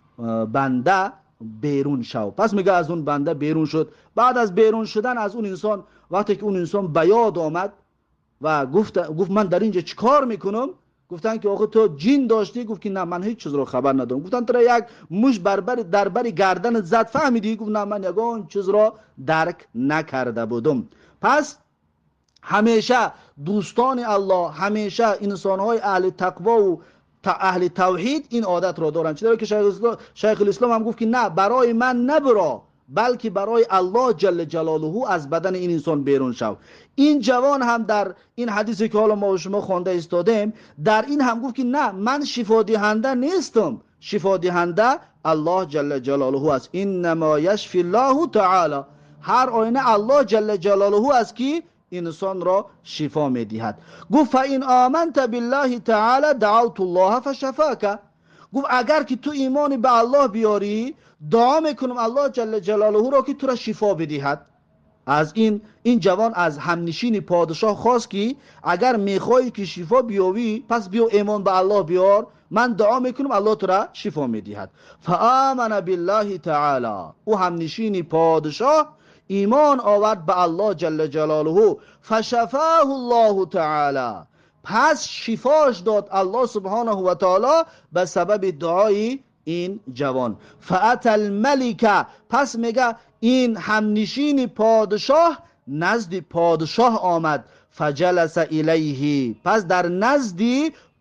банда берун шав. Пас мега аз он банда берун шуд. Баъд аз берун шудан аз он инсон, вақте ки он инсон ба ёд омад ва гуфт ман дар инҷа чӣ кор мекунам? Гуфтанд ки охе ту ҷин доштӣ? Гуфт ки на, ман ҳеҷ чизро хабар надорам. Гуфтанд туро як муш дар бари гарданат зад, фаҳмидӣ? Гуфт на, ман ягон чизро дарк накарда будам. Пас ҳамеша дӯстони Аллоҳ, ҳамеша инсонҳои аҳли тақвову аҳли тавҳид ин одатро доранд. Чунон ки Шайхулислом ҳам гуфт ки на, барои ман набаро, балки барои Аллоҳ ҷалла ҷалолуҳу аз бадани ин инсон берун шав. Ин ҷавон ҳам дар ин ҳадисе ки ҳоло мо шумо хонда истодем, дар ин ҳам гуфт ки на, ман шифодиҳанда нестам, шифодиҳанда Аллоҳ ҷалла ҷалолуҳу аст. Иннамо яшфи ллоҳу таъоло. Ҳар оина Аллоҳ ҷалла ҷалолуҳу аст ки инсонро шифо медиҳад. Гуфт фаин оманта биллаҳи таъоло даъавту ллоҳа фашафака. Гуфт агар ки ту имони ба Аллоҳ биёрӣ, дуо мекунам Аллоҳ ҷалла ҷалолуҳуро ки туро шифо бидиҳад. Аз ин ҷавон аз ҳамнишини подшоҳ хост ки агар мехоҳӣ ки шифо биёвӣ, пас биё имон ба Аллоҳ биёр, ман дуо мекунам Аллоҳ туро шифо медиҳад. фаамана биллаҳи таъоло. Ӯ ҳамнишини подшоҳ имон овард ба Аллоҳ ҷалла ҷалолуҳу. фашафаҳу ллоҳу таъоло. Пас шифош дод Аллоҳ субҳонаҳу ва таъоло ба сабаби дуои ин ҷавон. фаата алмалика. Пас мега ин ҳамнишини подшоҳ назди подшоҳ омад. фаҷаласа илайҳи. Пас дар назди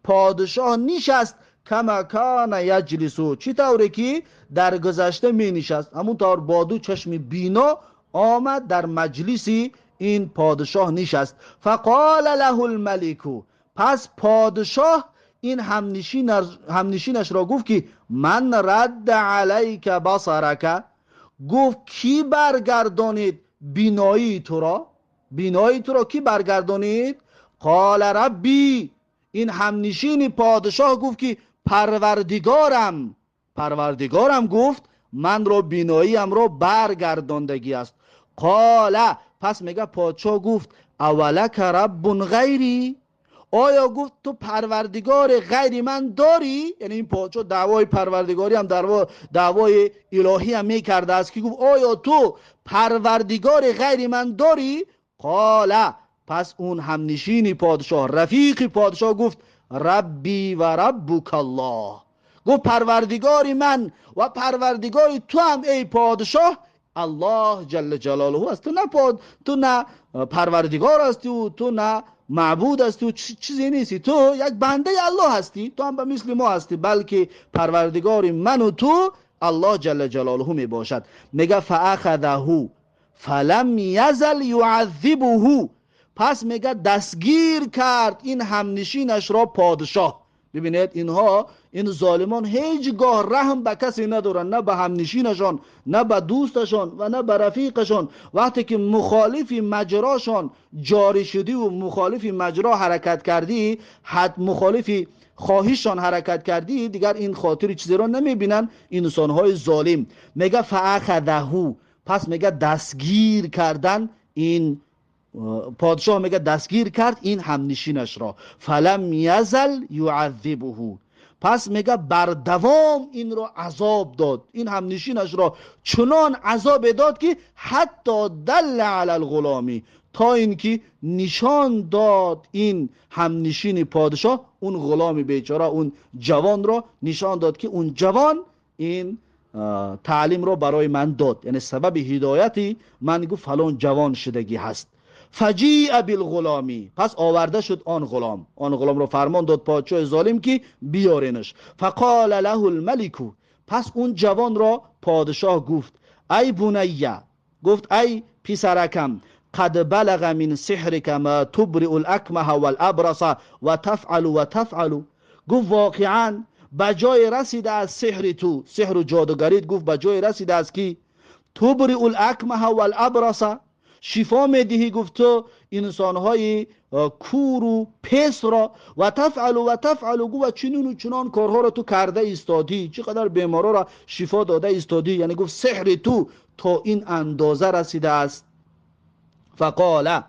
подшоҳ нишаст. кама кана яҷлису. Чӣ тавре ки дар гузашта менишаст, ҳамун тавр бо ду чашми бино омад дар маҷлиси ин подшоҳ нишаст. фақола лаҳу лмалику. Пас подшоҳ ин ҳамнишинашро гуфт ки ман радда алайка басарака. Гуфт кӣ баргардонид биноии туро? Биноии туро кӣ баргардонид? Қола рабби. Ин ҳамнишини подшоҳ гуфт ки парвардигорам, парвардигорам гуфт манро биноиамро баргардондагӣ аст. Қола. Пас мега подшоҳ гуфт авалака раббун ғайри. آیا گفت تو پروردگار غیر من داری؟ یعنی این پادشاه دعوای پروردگاری هم دعوای الهی هم میکرده است که گفت آیا تو پروردگار غیر من داری؟ قال، پس اون همنشین پادشاه، رفیق پادشاه گفت ربی و ربک الله. گفت پروردگار من و پروردگار تو هم ای پادشاه الله جل جلاله است. تو نه پروردگار هستی و تو نه معبود هستی و چیزی نیستی، تو یک بنده الله هستی، تو هم به مثل ما هستی، بلکه پروردگار من و تو الله جل جلاله می باشد. میگه فاخذه فلم یزل یعذبه. پس میگه دستگیر کرد این همنشینش را پادشاه. ببینید اینها، این ظالمان هیچگاه رحم به کسی ندارن، نه به همنشینشان، نه به دوستشان و نه به رفیقشان. وقتی که مخالف مجراشان جاری شدی و مخالف مجرا حرکت کردی، حد مخالف خواهششان حرکت کردی، دیگر این خاطر چیزی را نمیبینن انسانهای ظالم. میگه فاخذه، پس میگه دستگیر کردن این پادشاه، میگه دستگیر کرد این همنشینش را. فلم یزل یعذبه، پس میگه بردوام این را عذاب داد، این همنشینش را چنان عذاب داد که حتی دل علی الغلامی، تا اینکه نشان داد این همنشین پادشاه اون غلام بیچاره، اون جوان را نشان داد که اون جوان این تعلیم را برای من داد، یعنی سبب هدایتی من گفت فلان جوان شدگی هست. فجیع بالغلامی، پس آورده شد آن غلام، آن غلام را فرمان داد پادشاه ظالم که بیارینش. فقال له الملک، پس اون جوان را پادشاه گفت ای بنیه، گفت ای پسرکم، قد بلغ من سحرک ما تبرئ الاکمه والابرص و تفعل و تفعل. گفت واقعا به جای رسیده از سحر تو، سحر و جادوگریت، گفت به جای رسیده از کی تبرئ الاکمه والابرص، شفا میدهی گفت تو انسانهای کور و پس را، و تفعل و تفعل، گفت و چنین و چنان کارها را تو کرده ایستادی، چقدر بیمارا را شفا داده ایستادی، یعنی گفت سحر تو تا این اندازه رسیده است. فقال،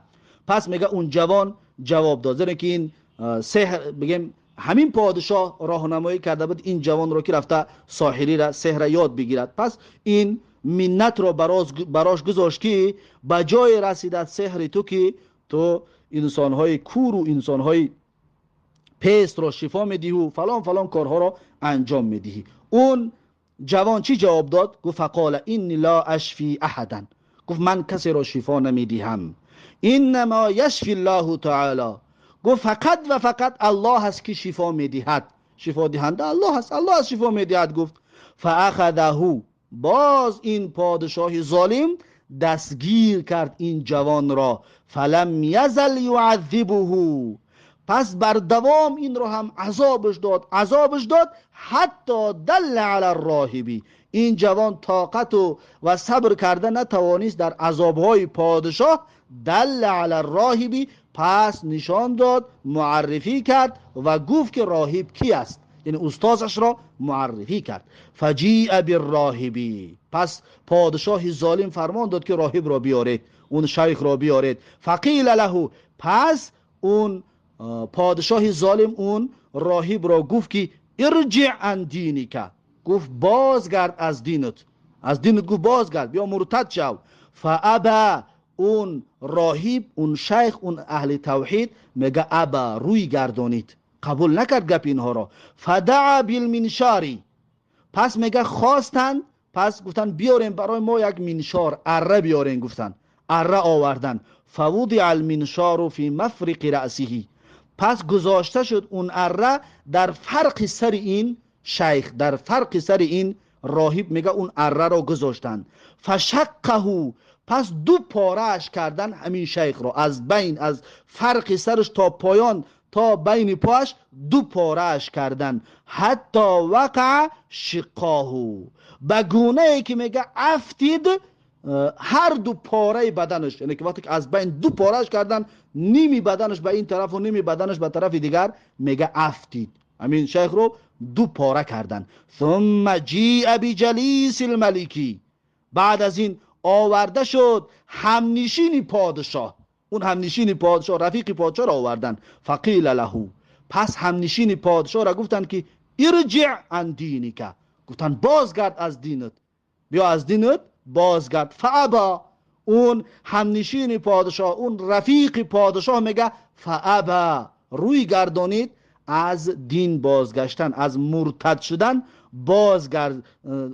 پس میگه اون جوان جواب داد، زیرا که این سحر بگیم همین پادشاه راهنمایی کرده بود این جوان را که رفته ساحری را، سحر یاد بگیرد. پس این منت را براش گذاشت که به جای رسیده سحر تو که تو انسانهای کور و انسانهای پست را شفا میدهی و فلان فلان کارها را انجام میدهی. اون جوان چی جواب داد؟ گفت فقال انی لا اشفی احدا، گفت من کسی را شفا نمیدهم، انما یشفی الله تعالی، گفت فقط و فقط الله هست که شفا میدهد، شفا دهنده الله هست، الله هست شفا میدهد. گفت فاخذه، باز این پادشاه ظالم دستگیر کرد این جوان را. فلم یزل یعذبه، پس بر دوام این را هم عذابش داد، عذابش داد حتی دل علی الراهبی. این جوان طاقت و صبر کرده نتوانست در عذابهای پادشاه. دل علی الراهبی، پس نشان داد، معرفی کرد و گفت که راهب کی است، یعنی استادش را معرفی کرد. فجیء بالراهبی، پس پادشاه ظالم فرمان داد که راهب را بیارید، اون شیخ را بیارید. فقیل له، پس اون پادشاه ظالم اون راهب را گفت که ارجع عن دینک، گفت بازگرد از دینت، از دینت گفت بازگرد، بیا مرتد شو. فابا، اون راهب، اون شیخ، اون اهل توحید میگه ابا، روی گردانید، قبول نکرد گپ اینها را. فدعا بالمنشاری، پس میگه خواستن، پس گفتن بیاریم برای ما یک منشار، اره بیاریم، گفتن اره آوردن. فوضع المنشار فی مفرق رأسه، پس گذاشته شد اون اره در فرق سر این شیخ، در فرق سر این راهب، میگه اون اره را گذاشتن. فشقه، پس دو پارهش کردن همین شیخ را، از بین، از فرق سرش تا پایان، تا بین پاش دو پارهش کردن. حتی وقع شقاه، به گونه ای که میگه افتید هر دو پاره بدنش، یعنی که وقتی که از بین دو پارهش کردن، نیمی بدنش به این طرف و نیمی بدنش به طرف دیگر، میگه افتید همین شیخ رو دو پاره کردن. ثم جیء بجلیس الملکی، بعد از این آورده شد همنشین پادشاه. اون همنشین پادشاه، رفیق پادشاه را آوردن. فقیل له، پس همنشین پادشاه را گفتند که ارجع عن دینک، گفتن بازگرد از دینت، بیا از دینت بازگرد. فابا، اون همنشین پادشاه، اون رفیق پادشاه میگه فابا، روی گردانید از دین بازگشتن، از مرتد شدن بازگرد،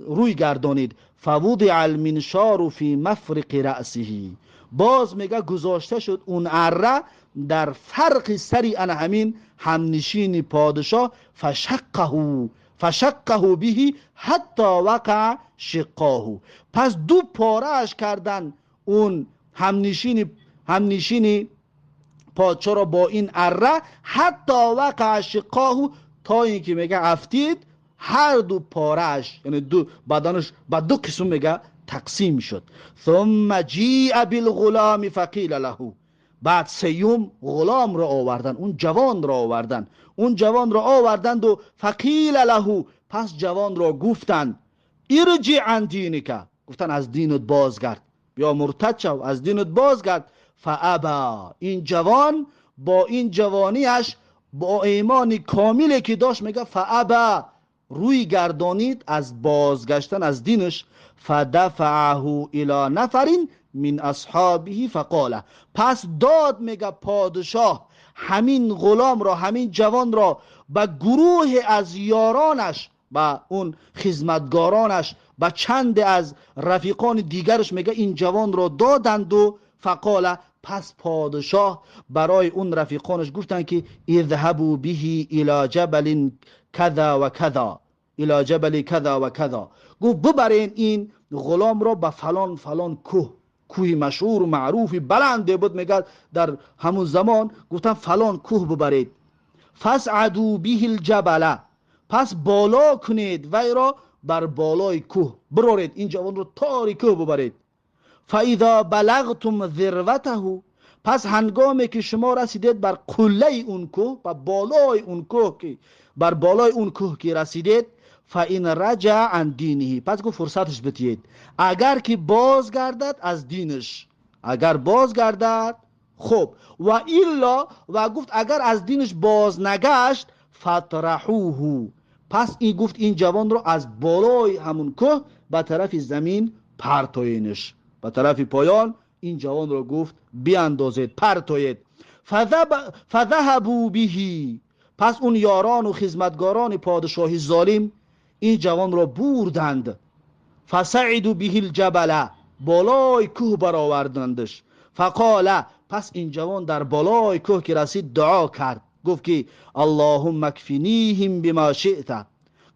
روی گردانید. فوضع المنشار فی مفرق رأسه، باز میگه گذاشته شد اون اره در فرق سری ان همین همنشین پادشاه. فشقه به حتی وقع شقاه، پس دو پاره اش کردن اون همنشین پادشاه را با این اره، حتی وقع شقاه، تا اینکه میگه افتید هر دو پاره اش، یعنی دو بدنش به دو قسم میگه تقسیم شد. ثم جیء بالغلام فقیل له، بعد سیوم غلام را آوردن، اون جوان را آوردن، اون جوان را آوردند و فقیل له، پس جوان را گفتند ارجع عن دینک، گفتن از دینت بازگرد، بیا مرتد شو، از دینت بازگرد. فابا، این جوان با این جوانیش، با ایمان کاملی که داشت، میگه فابا، روی گردانید از بازگشتن از دینش. فدفعه الی نفر من اصحابه فقال، پس داد میگه پادشاه همین غلام را، همین جوان را به گروه از یارانش، به اون خدمتگارانش، به چند از رفیقان دیگرش، میگه این جوان را دادند و فقال، پس پادشاه برای اون رفیقانش گفتند که اذهبوا به الی جبل کذا و کذا، الی جبل کذا و کذا، گفت ببرین این غلام را به فلان فلان کوه، کوه مشهور و معروف بلنده بود، میگه در همون زمان گفتن فلان کوه ببرید. فصعدوا به الجبل، پس بالا کنید وی را بر بالای کوه برارید، این جوان را تاری کوه ببرید. فاذا بلغتم ذروته، پس هنگامی که شما رسیدید بر قله اون کوه، بر بالای اون کوه که بر بالای اون کوه که رسیدید، فان رجع عن دینه، پس گفت فرصتش بدید، اگر که بازگردد از دینش، اگر بازگردد خب، و الا، و گفت اگر از دینش باز نگشت، فطرحوه، پس این گفت این جوان رو از بالای همون کوه به طرف زمین پرتوینش، به طرف پایان این جوان رو گفت بیاندازید، پرتوید. فذهبوا به، پس اون یاران و خدمتگاران پادشاهی ظالم این جوان را بردند. فصعدوا به الجبل، بالای کوه برآوردندش. فقال، پس این جوان در بالای کوه که رسید دعا کرد، گفت که اللهم اکفنیهم بما شئت،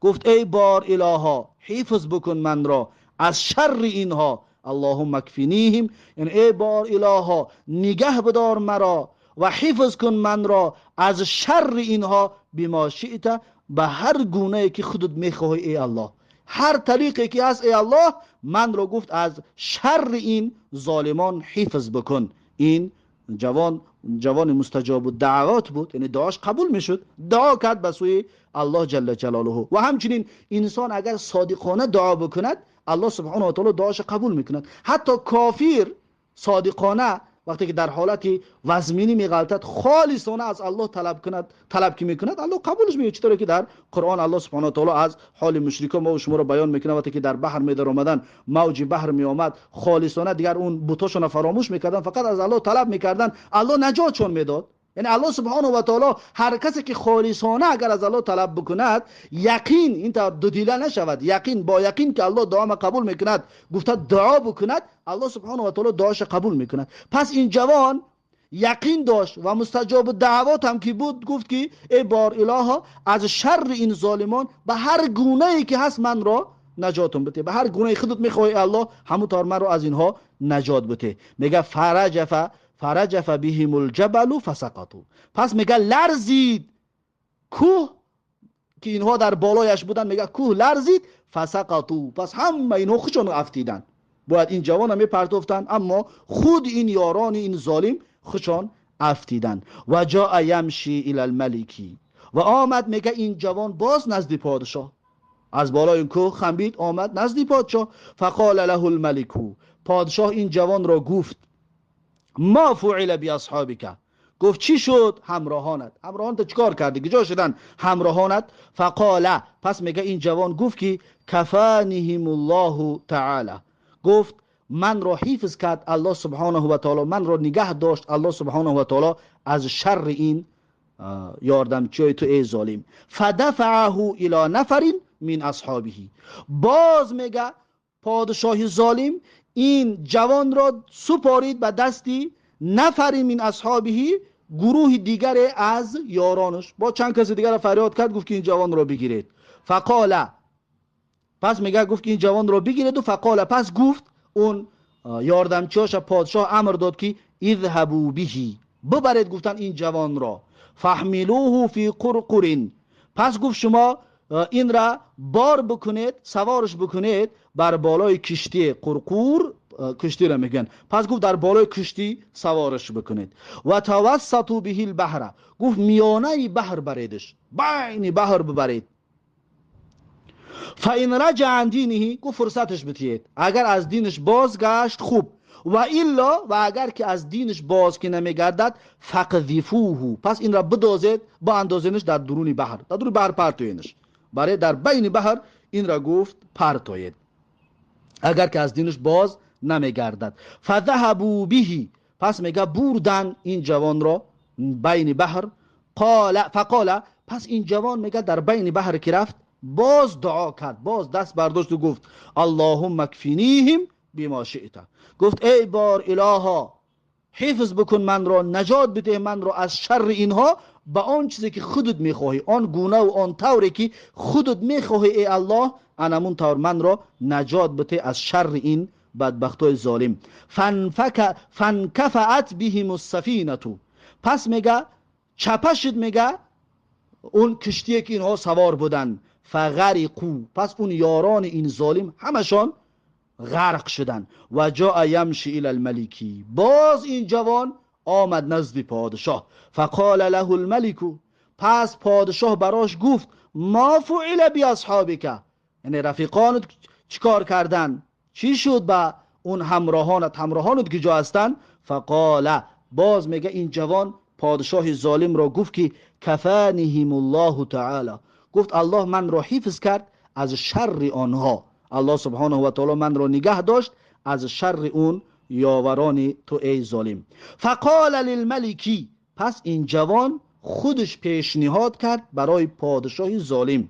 گفت ای بار الها حفظ بکن من را از شر اینها. اللهم اکفنیهم، یعنی ای بار الها نگه بدار مرا و حفظ کن من را از شر اینها، بما شئت، به هر گونه که خودت میخواهی ای الله، هر طریقی که هست ای الله من را گفت از شر این ظالمان حفظ بکن. این جوان، جوان مستجاب الدعوات بود، یعنی دعاش قبول میشد، دعا کرد به سوی الله جل جلاله. و همچنین انسان اگر صادقانه دعا بکند، الله سبحانه و تعالی دعاش قبول میکند. حتی کافر صادقانه وقتی که در حالت وزمینی میغلطد، خالصانه از الله طلب کند، طلب که میکند الله قبولش میکنه. چطوری که در قرآن الله سبحانه و تعالی از حال مشرکان ما و شما رو بیان میکنه، وقتی که در بحر میدر آمدن، موج بحر میآمد، خالصانه دیگر اون بتاشون فراموش میکردن، فقط از الله طلب میکردن، الله نجاتشون میداد. یعنی الله سبحانه و تعالی هر کسی که خالصانه اگر از الله طلب بکند، یقین این تا دو دیله نشود، یقین با یقین که الله دعا ما قبول میکند، گفته دعا بکند، الله سبحانه و تعالی دعاش قبول میکند. پس این جوان یقین داشت و مستجاب دعوات هم که بود، گفت که ای بار الها از شر این ظالمان به هر گونه ای که هست من را نجاتم بده، به هر گونه خودت میخوای الله همونطور من را از اینها نجات بده. میگه فرجف بهم الجبل فسقطوا، پس میگه لرزید کوه که اینها در بالایش بودن، میگه کوه لرزید، فسقطوا، پس همه اینها خودشون افتیدن. باید این جوان هم میپرتوفتن، اما خود این یاران این ظالم خودشان افتیدن. و جاء یمشی الی الملکی، و آمد میگه این جوان باز نزد پادشاه، از بالای این کوه خمید آمد نزد پادشاه. فقال له الملک، پادشاه این جوان را گفت ما فعل باصحابك، گفت چی شد همراهانت؟ همراهانت چیکار کردی؟ کجا شدن همراهانت؟ فقال، پس میگه این جوان گفت که کفانهم الله تعالی، گفت من را حفظ کرد الله سبحانه و تعالی، من را نگه داشت الله سبحانه و تعالی از شر این یاردمچیای تو ای ظالم. فدفعه الى نفر من اصحابه، باز میگه پادشاه ظالم این جوان را سپارید به دستی نفری من اصحابه، گروه دیگر از یارانش. با چند کس دیگر فریاد کرد، گفت که این جوان را بگیرید. فقال، پس میگه گفت که این جوان را بگیرید و فقال، پس گفت اون یاردمچیاش پادشاه امر داد که اذهبوا به، ببرید گفتن این جوان را، فحملوه فی قرقر، پس گفت شما این را بار بکنید، سوارش بکنید بر بالای کشتی قرقور، کشتی را میگن، پس گفت در بالای کشتی سوارش بکنید. و توسطوا به البحر، گفت میانه بحر بریدش، بین بحر ببرید. فإن رجع عن دینه، گفت فرصتش بتید، اگر از دینش بازگشت خوب، و الا، و اگر که از دینش باز که نمیگردد، فقذفوه، پس این را بدازید، با اندازینش در درون بحر، در درون بحر پرتوینش، برای در بین بحر این را گفت پرتوید اگر که از دینش باز نمیگردد. فذهبوا به، پس میگه بردن این جوان را بین بحر. قال، فقال، پس این جوان میگه در بین بحر که رفت باز دعا کرد، باز دست برداشت و گفت اللهم اکفینیهم بما شئت، گفت ای بار الها حفظ بکن من را، نجات بده من را از شر اینها به آن چیزی که خودت میخواهی، آن گونه و آن طوری که خودت میخواهی ای الله، انمون طور من را نجات بده از شر این بدبختای ظالم. فانکفعت بهم السفینه، پس میگه چپه شد، میگه اون کشتی که اینها سوار بودن، فغرقو، پس اون یاران این ظالم همشان غرق شدن. و جاء یمشی الی الملکی، باز این جوان آمد نزد پادشاه. فقال له الملک، پس پادشاه براش گفت ما فعل باصحابک، یعنی رفیقانت چیکار کردن، چی شد با اون همراهانت، همراهانت کجا هستن؟ فقال، باز میگه این جوان پادشاه ظالم را گفت که کفانهم الله تعالی، گفت الله من را حفظ کرد از شر آنها، الله سبحانه و تعالی من را نگه داشت از شر اون یاوران تو ای ظالم. فقال للملکی، پس این جوان خودش پیشنهاد کرد برای پادشاه ظالم،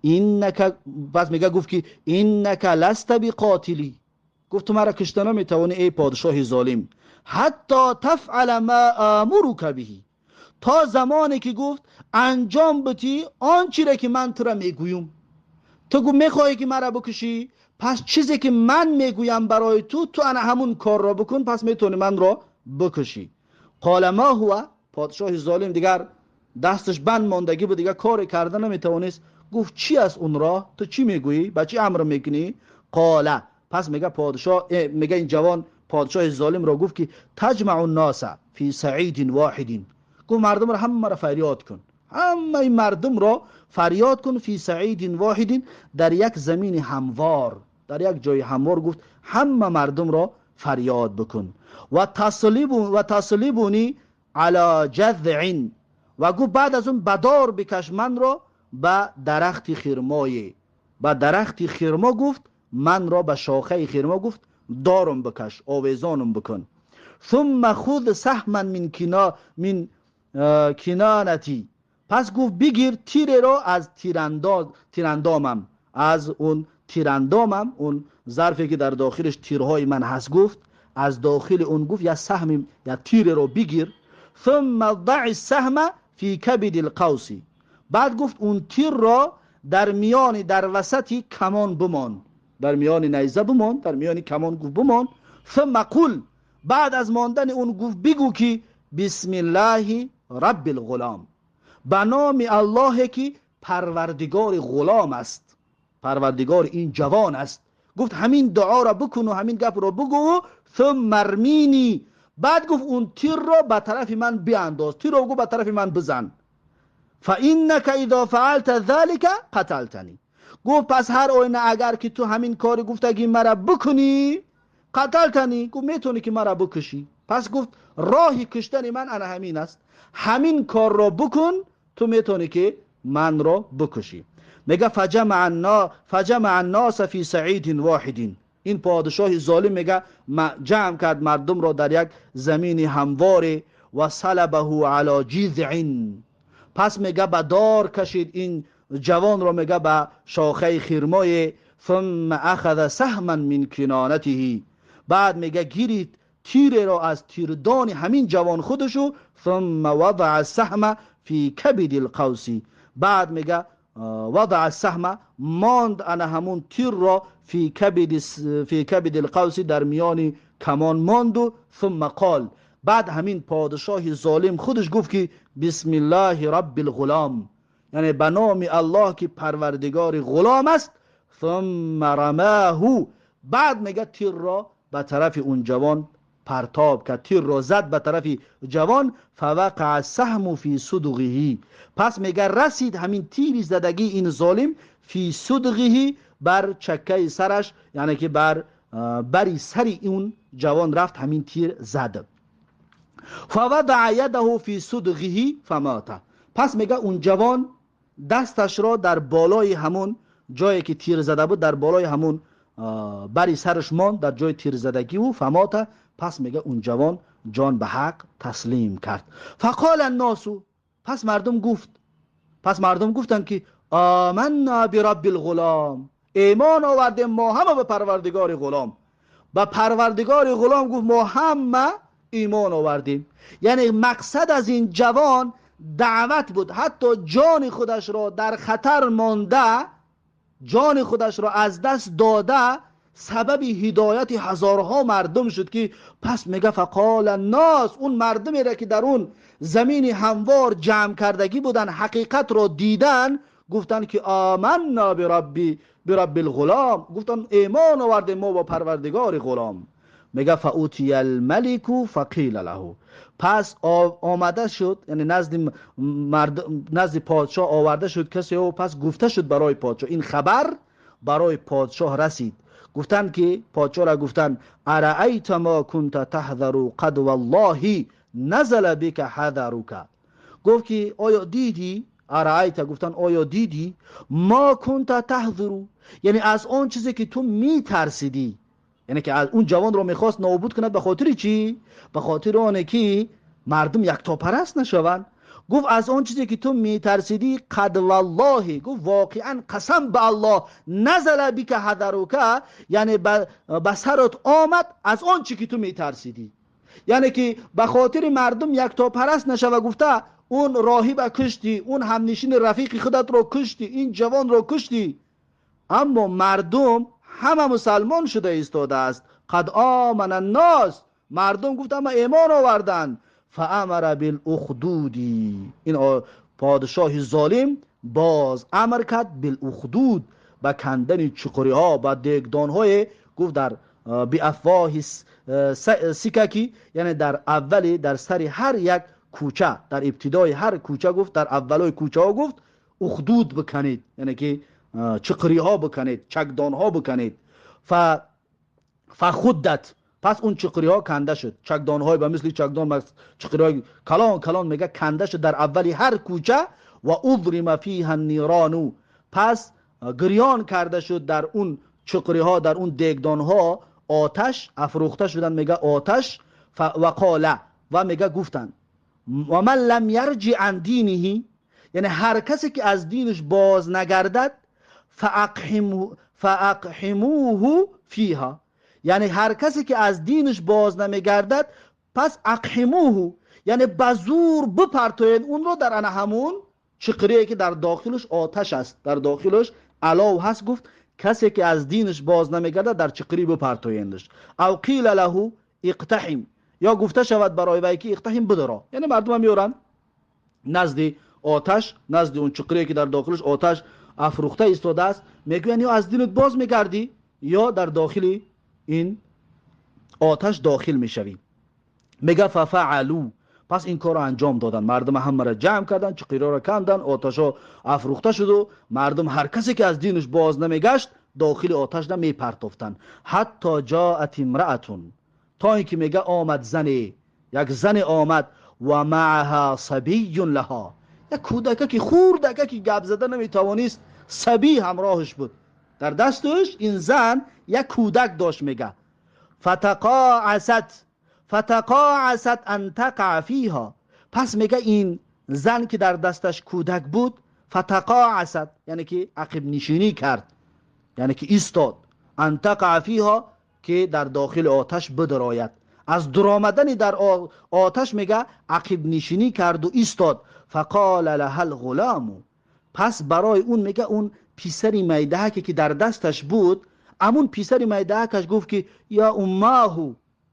اینک، پس میگه گفت که اینک لست بقاتلی، گفت تو مرا کشته نمیتوانی ای پادشاه ظالم، حتی تفعل ما آمرک به، تا زمانی که گفت انجام بدی آن چیزی که من تو را میگویم. تو گفت میخواهی که مرا بکشی، پس چیزی که من میگویم برای تو، تو انا همون کار را بکن، پس میتونی من را بکشی. قال ما هو، پادشاه ظالم دیگر دستش بند ماندگی بود، دیگر کار کرده نمیتوانست، گفت چی از اون را، تو چی میگویی، با چی امر میکنی؟ قال، پس میگه پادشاه، میگه این جوان پادشاه ظالم را گفت که تجمع الناس فی صعید واحد، گفت مردم را همه را فریاد کن، همه این مردم را فریاد کن، فی صعید واحد، در یک زمین هموار، در یک جای هموار، گفت همه مردم را فریاد بکن. و تصلیبونی علی جذع، و گفت بعد از اون بدار بکش من را به درخت خرمای، به درخت خرما، گفت من را به شاخه خرما، گفت دارم بکش، آویزانم بکن. ثم خذ سهما من کنانتی، پس گفت بگیر تیر را از تیراندامم، از اون تیراندامم، اون ظرفی که در داخلش تیرهای من هست، گفت از داخل اون گفت یا سهم یا تیر را بگیر. ثم ضع السهم فی کبد القوس، بعد گفت اون تیر را در میان، در وسط کمان بمان، در میان نیزه بمان، در میان کمان گفت بمان. ثم قل، بعد از ماندن اون گفت بگو که بسم الله رب الغلام، به نام الله که پروردگار غلام است، پروردگار این جوان است. گفت همین دعا را بکن و همین گپ را بگو. ثم ارمینی، بعد گفت اون تیر را به طرف من بیانداز، تیر را گفت به طرف من بزن. فانک اذا فعلت ذلك قتلتنی، گفت پس هر آینه اگر که تو همین کار گفتگی مرا بکنی، قتلتنی، گفت میتونی که مرا بکشی. Пас гуфт роҳи куштани ман ана ҳамин аст, ҳамин корро бикун, ту метавонӣ ки манро бикушӣ. Мега فجمع الناس فی صعید واحد. این پادشاه ظالم میگه جمع کرد مردم را در یک زمین هموار و صلبه علی جذع. پس میگه به دار کشید این جوان را، میگه به شاخه خرمای. ثم اخذ سهما من کنانته. بعد میگه گیرید تیر را از تیردان همین جوان خودشو. ثم وضع السهم فی کبد القوس. بعد میگه وضع السهم ماند انا همون تیر را فی کبد القوس، در میان کمان ماند. و ثم قال، بعد همین پادشاه ظالم خودش گفت که بسم الله رب الغلام، یعنی به نام الله که پروردگار غلام است. ثم رماه. بعد میگه تیر را به طرف اون جوان پرتاب کرد، تیر را زد به طرف جوان. فوقع السهم فی صدغه. پس میگه رسید همین تیر زدگی این ظالم فی صدغه، بر چکه سرش، یعنی که بری سر اون جوان رفت همین تیر زد. فوضع یده فی صدغه فمات. پس میگه اون جوان دستش را در بالای همون جایی که تیر زده بود، در بالای همون بری سرش ماند، در جای تیر زدگی او. فمات. پس میگه اون جوان جان به حق تسلیم کرد. فقال الناس، پس مردم گفتند که آمنا برب الغلام، ایمان آوردیم ما همه به پروردگار غلام. به پروردگار غلام گفت ما همه ایمان آوردیم. یعنی مقصد از این جوان دعوت بود، حتی جان خودش را در خطر مانده، جان خودش را از دست داده، سبب هدایت هزارها مردم شد. که پس میگه فقال الناس، اون مردمی را که در اون زمین هموار جمع کردگی بودن، حقیقت را دیدن، گفتن که آمنا برب الغلام، گفتن ایمان آوردیم ما با پروردگار غلام. میگه فاوتی الملک فقیل له. پس آمده شد، یعنی نزد پادشاه آورده شد کسی و پس گفته شد برای پادشاه، این خبر برای پادشاه رسید. گفتن که پادشاه را گفتن ارأیت ما کنت تحذر قد والله نزل بک حذرک. گفت که آیا دیدی، ارأیت، گفتن آیا دیدی ما کنت تحذر، یعنی از آن چیزی که تو میترسیدی، یعنی که اون جوان رو میخواست نابود کند. به خاطر چی؟ به خاطر آنه که مردم یکتاپرست نشوند. گفت از آن چیزی که تو میترسیدی قد والله، گفت واقعا قسم به الله نزل بک حذرک، یعنی به سرت آمد از آن چیزی که تو میترسیدی، یعنی که به خاطر مردم یکتاپرست نشوه. گفته اون راهب کشتی، اون همنشین رفیق خودت رو کشتی، این جوان رو کشتی، اما مردم همه مسلمان شده ایستاده است. قد آمن الناس، مردم گفت اما ایمان آوردن. فامر بالاخدود، این پادشاه ظالم باز امر کرد بالاخدود، به کندن چقری ها، به دگدان های، گفت در بافواه سککی، یعنی در اول، در سر هر یک کوچه، در ابتدای هر کوچه گفت، در اولای کوچه ها گفت اخدود بکنید، یعنی که چقری ها بکنید، چکدان ها بکنید. فخدت، پس اون چقری ها کنده شد، چکدان های به مثل چکدان، چقری های کلان کلان میگه کنده شد در اولی هر کوچه. و اضرم فیها النیران، پس گریان کرده شد در اون چقری ها، در اون دگدان ها آتش افروخته شدن، میگه آتش. و قال، و میگه گفتن و من لم یرجع عن دینه، یعنی هر کسی که از دینش باز نگردد، فاقحموه فیها، یعنی هر کسی که از دینش باز نمیگردد، پس اقحموه، یعنی بزور بپرتوید اون رو در همون چقریه که در داخلش آتش است، در داخلش علاو هست. گفت کسی که از دینش باز نمیگردد در چقری بپرتویندش. او قیل له اقتحم، یا گفته شود برای وی که اقتحم بدرا، یعنی مردم میورن نزد آتش، نزد اون چقریه که در داخلش آتش افروخته ایستاده است، میگوین یا از دینت باز میگردی یا در داخل این آتش داخل میشوی. میگه ففعلوا، پس این کار رو انجام دادن، مردم همه را جمع کردن، چقیرا را کندن، آتش ها افروخته شد و مردم هر کسی که از دینش باز نمیگشت داخل آتش نمیپرتافتن. حتی جاءت امرأة، تا اینکه میگه آمد زنی یک زن آمد و معها صبی لها، یک کودکه که خوردکه که گپ زده نمیتوانست، صبی همراهش بود، در دستش این زن یک کودک داشت. میگه فتقاعست ان تقع فیها. پس میگه این زن که در دستش کودک بود، فتقاعست یعنی که عقب نشینی کرد، یعنی که ایستاد، ان تقع فیها که در داخل آتش بدراید. از درآمدن در آتش میگه عقب نشینی کرد و ایستاد. فقال لها الغلام، پس برای اون میگه اون پسر میدهکی که در دستش بود، امون پسر میدهکش گفت که یا اماه،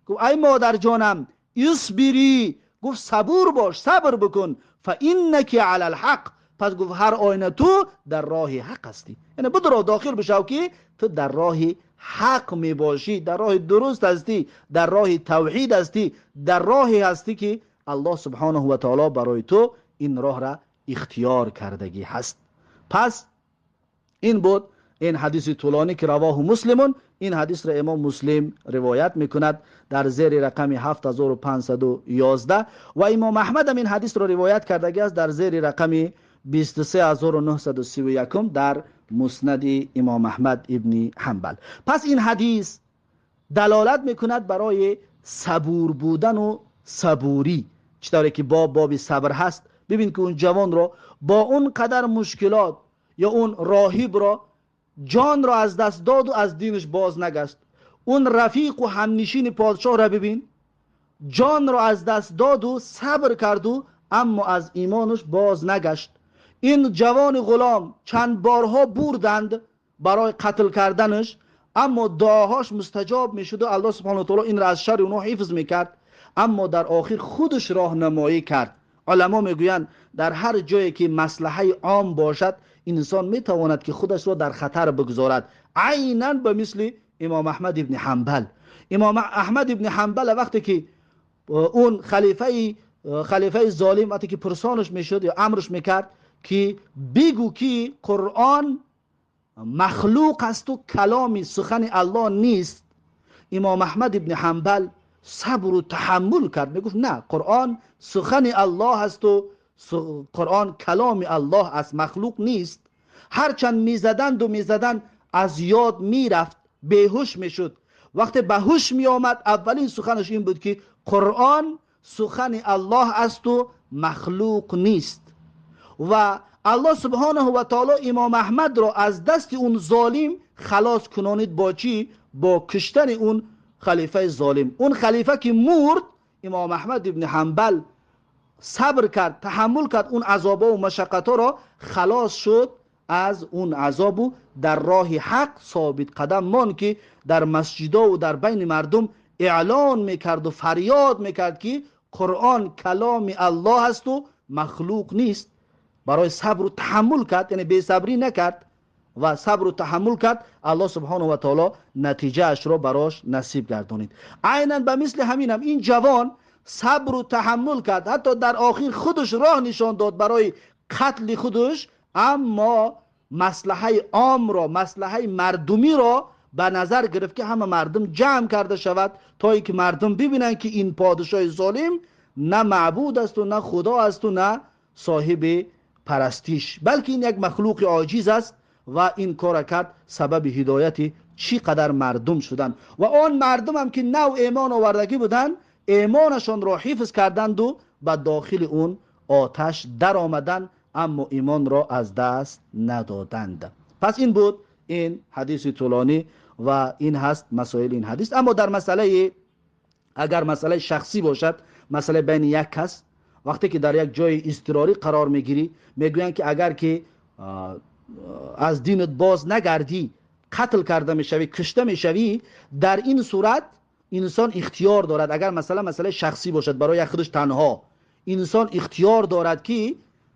گفت ای مادر جانم، اصبری، گفت صبور باش، صبر بکن، فانک علی الحق، پس گفت هر آینه تو در راه حق هستی، یعنی بدرو داخل بشو که تو در راه حق می باشی، در راه درست هستی، در راه توحید هستی، در راهی هستی که الله سبحانه و تعالی برای تو این راه را اختیار کردگی هست. پس این بود این حدیث طولانی که رواه مسلمون، این حدیث را امام مسلم روایت میکند در زیر رقم 7511 و امام احمد هم این حدیث را روایت کردگی است در زیر رقم 23931 در مسند امام احمد ابن حنبل. پس این حدیث دلالت میکند برای صبور بودن و صبوری، چطوری که باب صبر هست. ببین که اون جوان را با اون قدر مشکلات یا اون راهب را جان را از دست داد و از دینش باز نگشت. اون رفیق و همنشین پادشاه را ببین، جان را از دست داد و صبر کرد و اما از ایمانش باز نگشت. این جوان غلام چند بارها بردند برای قتل کردنش، اما دعاهاش مستجاب میشد و الله سبحانه و تعالی این را از شر اونها حفظ میکرد، اما در آخر خودش راهنمایی کرد. علما میگویند در هر جایی که مصلحه عام باشد انسان میتواند که خودش را در خطر بگذارد، عینا به مثل امام احمد ابن حنبل. امام احمد ابن حنبل وقتی که اون خلیفه ظالم وقتی که پرسانش میشد یا امرش میکرد که بگو که قرآن مخلوق است و کلام سخن الله نیست، امام احمد ابن حنبل صبر و تحمل کرد، میگفت نه، قرآن سخن الله است و قرآن کلام الله است، مخلوق نیست. هرچند میزدند و میزدند از یاد میرفت، بیهوش میشد. وقتی به هوش میآمد اولین سخنش این بود که قرآن سخن الله است و مخلوق نیست. و الله سبحانه و تعالی امام احمد را از دست اون ظالم خلاص کنانید با چی؟ با کشتن اون خلیفه ظالم. اون خلیفه که مرد، امام احمد ابن حنبل صبر کرد، تحمل کرد اون عذاب و مشقت را، خلاص شد از اون عذاب و در راه حق ثابت قدم مان که در مسجدها و در بین مردم اعلان میکرد و فریاد میکرد که قرآن کلام الله است و مخلوق نیست. برای صبر و تحمل کرد، یعنی بی صبری نکرد و صبر و تحمل کرد، الله سبحانه و تعالی نتیجه اش را براش نصیب گردانید. عینا به مثل همینم این جوان صبر و تحمل کرد، حتی در آخر خودش راه نشان داد برای قتل خودش، اما مصلحه عام را، مصلحه مردمی را به نظر گرفت که همه مردم جمع کرده شود تا اینکه مردم ببینند که این پادشاه ظالم نه معبود است و نه خدا است و نه صاحب پرستیش، بلکه این یک مخلوق عاجز است و این کار کرد سبب هدایت چی قدر مردم شدند. و آن مردم هم که نو ایمان آوردگی بودند ایمانشان را حفظ کردند و به داخل اون آتش در آمدند، اما ایمان را از دست ندادند. پس این بود این حدیث طولانی و این هست مسائل این حدیث. اما در مسئله، اگر مسئله شخصی باشد، مسئله بین یک کس، وقتی که در یک جای اضطراری قرار میگیری، میگویند که اگر که از دینت باز نگردی قتل کرده میشوی، کشته میشوی، در این صورت انسان اختیار دارد. اگر مسئله شخصی باشد برای خودش تنها، انسان اختیار دارد که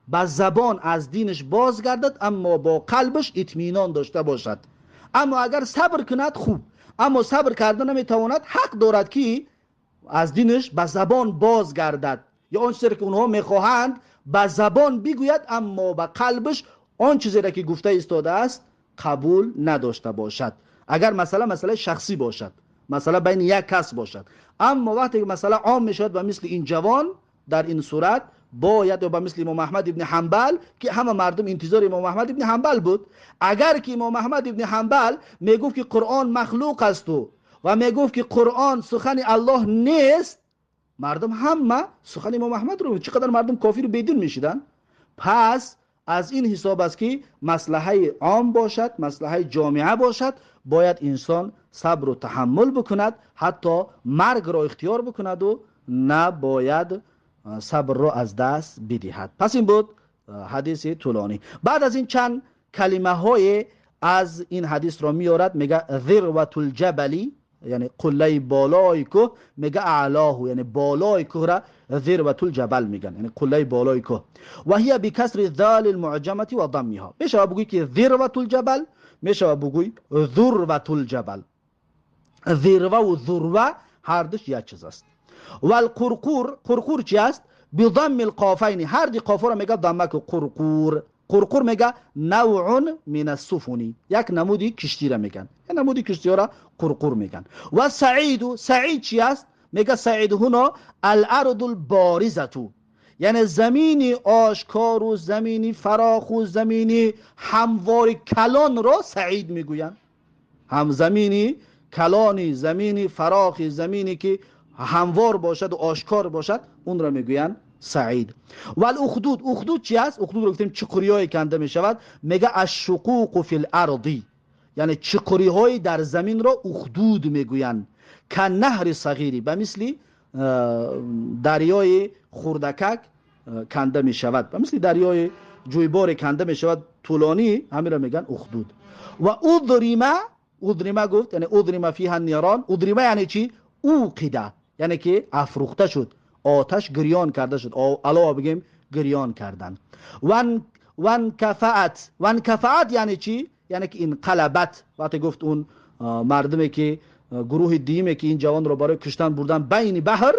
با زبان از دینش بازگردد اما با قلبش اطمینان داشته باشد. اما اگر صبر کند خوب، اما صبر کرده نمیتواند، حق دارد که از دینش با زبان بازگردد یا آن چیزی که اونها میخواهند با زبان بگوید، اما با قلبش آن چیزی را که گفته ایستاده است قبول نداشته باشد. اگر مسئله شخصی باشد، масъала байни як кас бошад. Аммо вақте ки масъала ом мешавад, ба мисли ин ҷавон дар ин сурат бояд, ё ба мисли имом Аҳмад ибни Ҳанбал, ки ҳама мардум интизори имом Аҳмад ибни Ҳанбал буд. Агар ки имом Аҳмад ибни Ҳанбал мегуфт ки Қуръон махлуқ аст ва мегуфт ки Қуръон сухани Аллоҳ нест, мардум ҳама сухани имом Аҳмадро, чӣ қадар мардум кофиру бедин мешиданд. Пас аз ин ҳисоб аст ки маслаҳаи ом бошад, маслаҳаи ҷомеа бошад, бояд инсон сабру таҳаммул бикунад, ҳатто маргро ихтиёр бикунаду набояд сабрро аз даст бидиҳад. Пас ин буд ҳадиси тӯлонӣ. Баъд аз ин чанд калимаҳое аз ин ҳадисро меорад. Мега зирватулҷабали, яъне қуллаи болои кӯҳ, мега аълоҳу, яъне болои кӯҳра зирватулҷабал меган, яъне қуллаи болои кӯҳ. Ва ҳия бикасри зали лмуъҷамати ва даммиҳо. Мешава бугӯй ки зирватулҷабал, мешава бугӯй зурватулҷабал. Зирваву зурва ҳардуш як чиз аст. Валқурқур, қурқур чи аст? Бидамми лқофайни, ҳарди қофоро мега даммаку қурқур. Қурқур мега навъун мин ассуфуни, як намуди киштира меган, як намуди киштиёра қурқур меган. Ва саиду, саид чи аст? Мега саиду ҳуно аларду лборизату, яъне замини ошкору замини фароху замини ҳамвори калонро саид мегӯянд. Ҳам замини калони, замини фарохи, замине ки ҳамвор бошаду ошкор бошад, онро мегӯянд саид. Валухдуд, ухдуд чи аст? Ухдудро гуфтем, чуқуриҳое канда мешавад. Мега ашшуқуқу фил арди, яъне чуқуриҳои дар заминро ухдуд мегӯянд. Каннаҳри сағири, ба мисли дарёи хурдакак канда мешавад, ба мисли дарёи ҷӯйборе канда мешавад тӯлонӣ, ҳаминро мегӯянд ухдуд. Ва удрима, удрима гуфт, яъне удрима фиҳа нирон. Удрима яъне чи? Уқида, яъне ки афрӯхта шуд, оташ гирён карда шуд, алова бигем гирён кардан. Ванкафаат, ванкафаат яъне чи? Яъне ки инқалабат. Вақте гуфт он мардуме ки гурӯҳи дуюме ки ин ҷавонро барои куштан бурдан байни баҳр,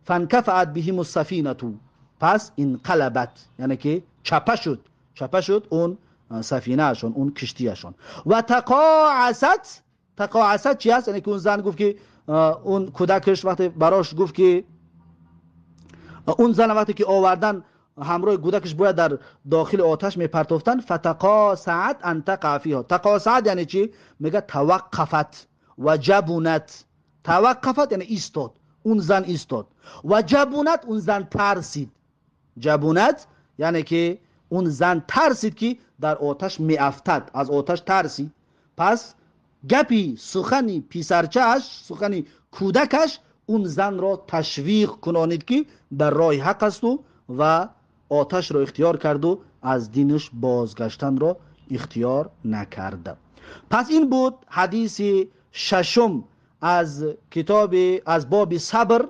фанкафаат биҳиму сафинату, пас инқалабат яъне ки чапа шуд, чапа шуд он сафинаашон, он киштиашон. Ва тақоасат, тақоасат чи аст? Яъне ки он зан гуфт ки он кӯдакаш вақте барош гуфт ки он зан вақте ки овардан ҳамроҳи кӯдакаш бояд дар дохили оташ мепартофтанд. Фатақосаат ан тақа фиҳо. Тақосаат яъне чи? Мега таваққафат ва ҷабунат. Таваққафат яъне истод, он зан истод. Ва ҷабунат, он зан тарсид. Ҷабунат яъне ки он зан тарсид ки дар оташ меафтад, аз оташ тарсид. Пас гапи сухани писарчааш, сухани кӯдакаш он занро ташвиқ кунонид ки дар роҳи ҳақ асту ва оташро ихтиёр карду аз динаш бозгаштанро ихтиёр накард. Пас ин буд ҳадиси шашум аз китоби, аз боби сабр,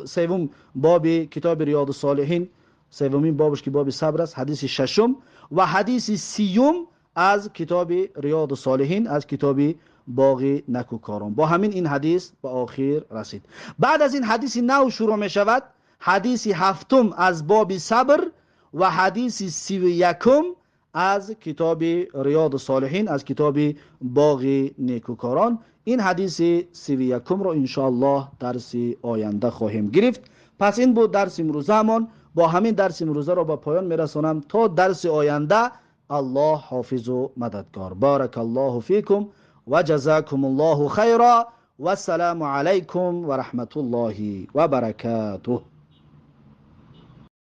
севум боби китоби Риёду Солиҳин, севумин бобаш ки боби сабр аст, ҳадиси шашум ва ҳадиси сиюм аз китоби Риёду Солиҳин, аз китоби боғи накӯкорон. Бо ҳамин ин ҳадис ба охир расид. Баъд аз ин ҳадиси нав шурӯъ мешавад, ҳадиси ҳафтум аз боби сабр ва ҳадиси 31 аз китоби Риёду Солиҳин, аз китоби боғи некӯкорон. Ин ҳадиси 31-ро иншоаллоҳ дарси оянда хоҳем гирифт. Пас ин буд дарси имрӯзаамон. Бо ҳамин дарси имрӯзаро ба поён мерасонам. То дарси оянда Аллоҳ ҳофизу мададгор. Баракаллоҳу фикум ва ҷазакумуллоҳу хайра. Вассалому алайкум ва раҳматуллоҳи ва баракатуҳ.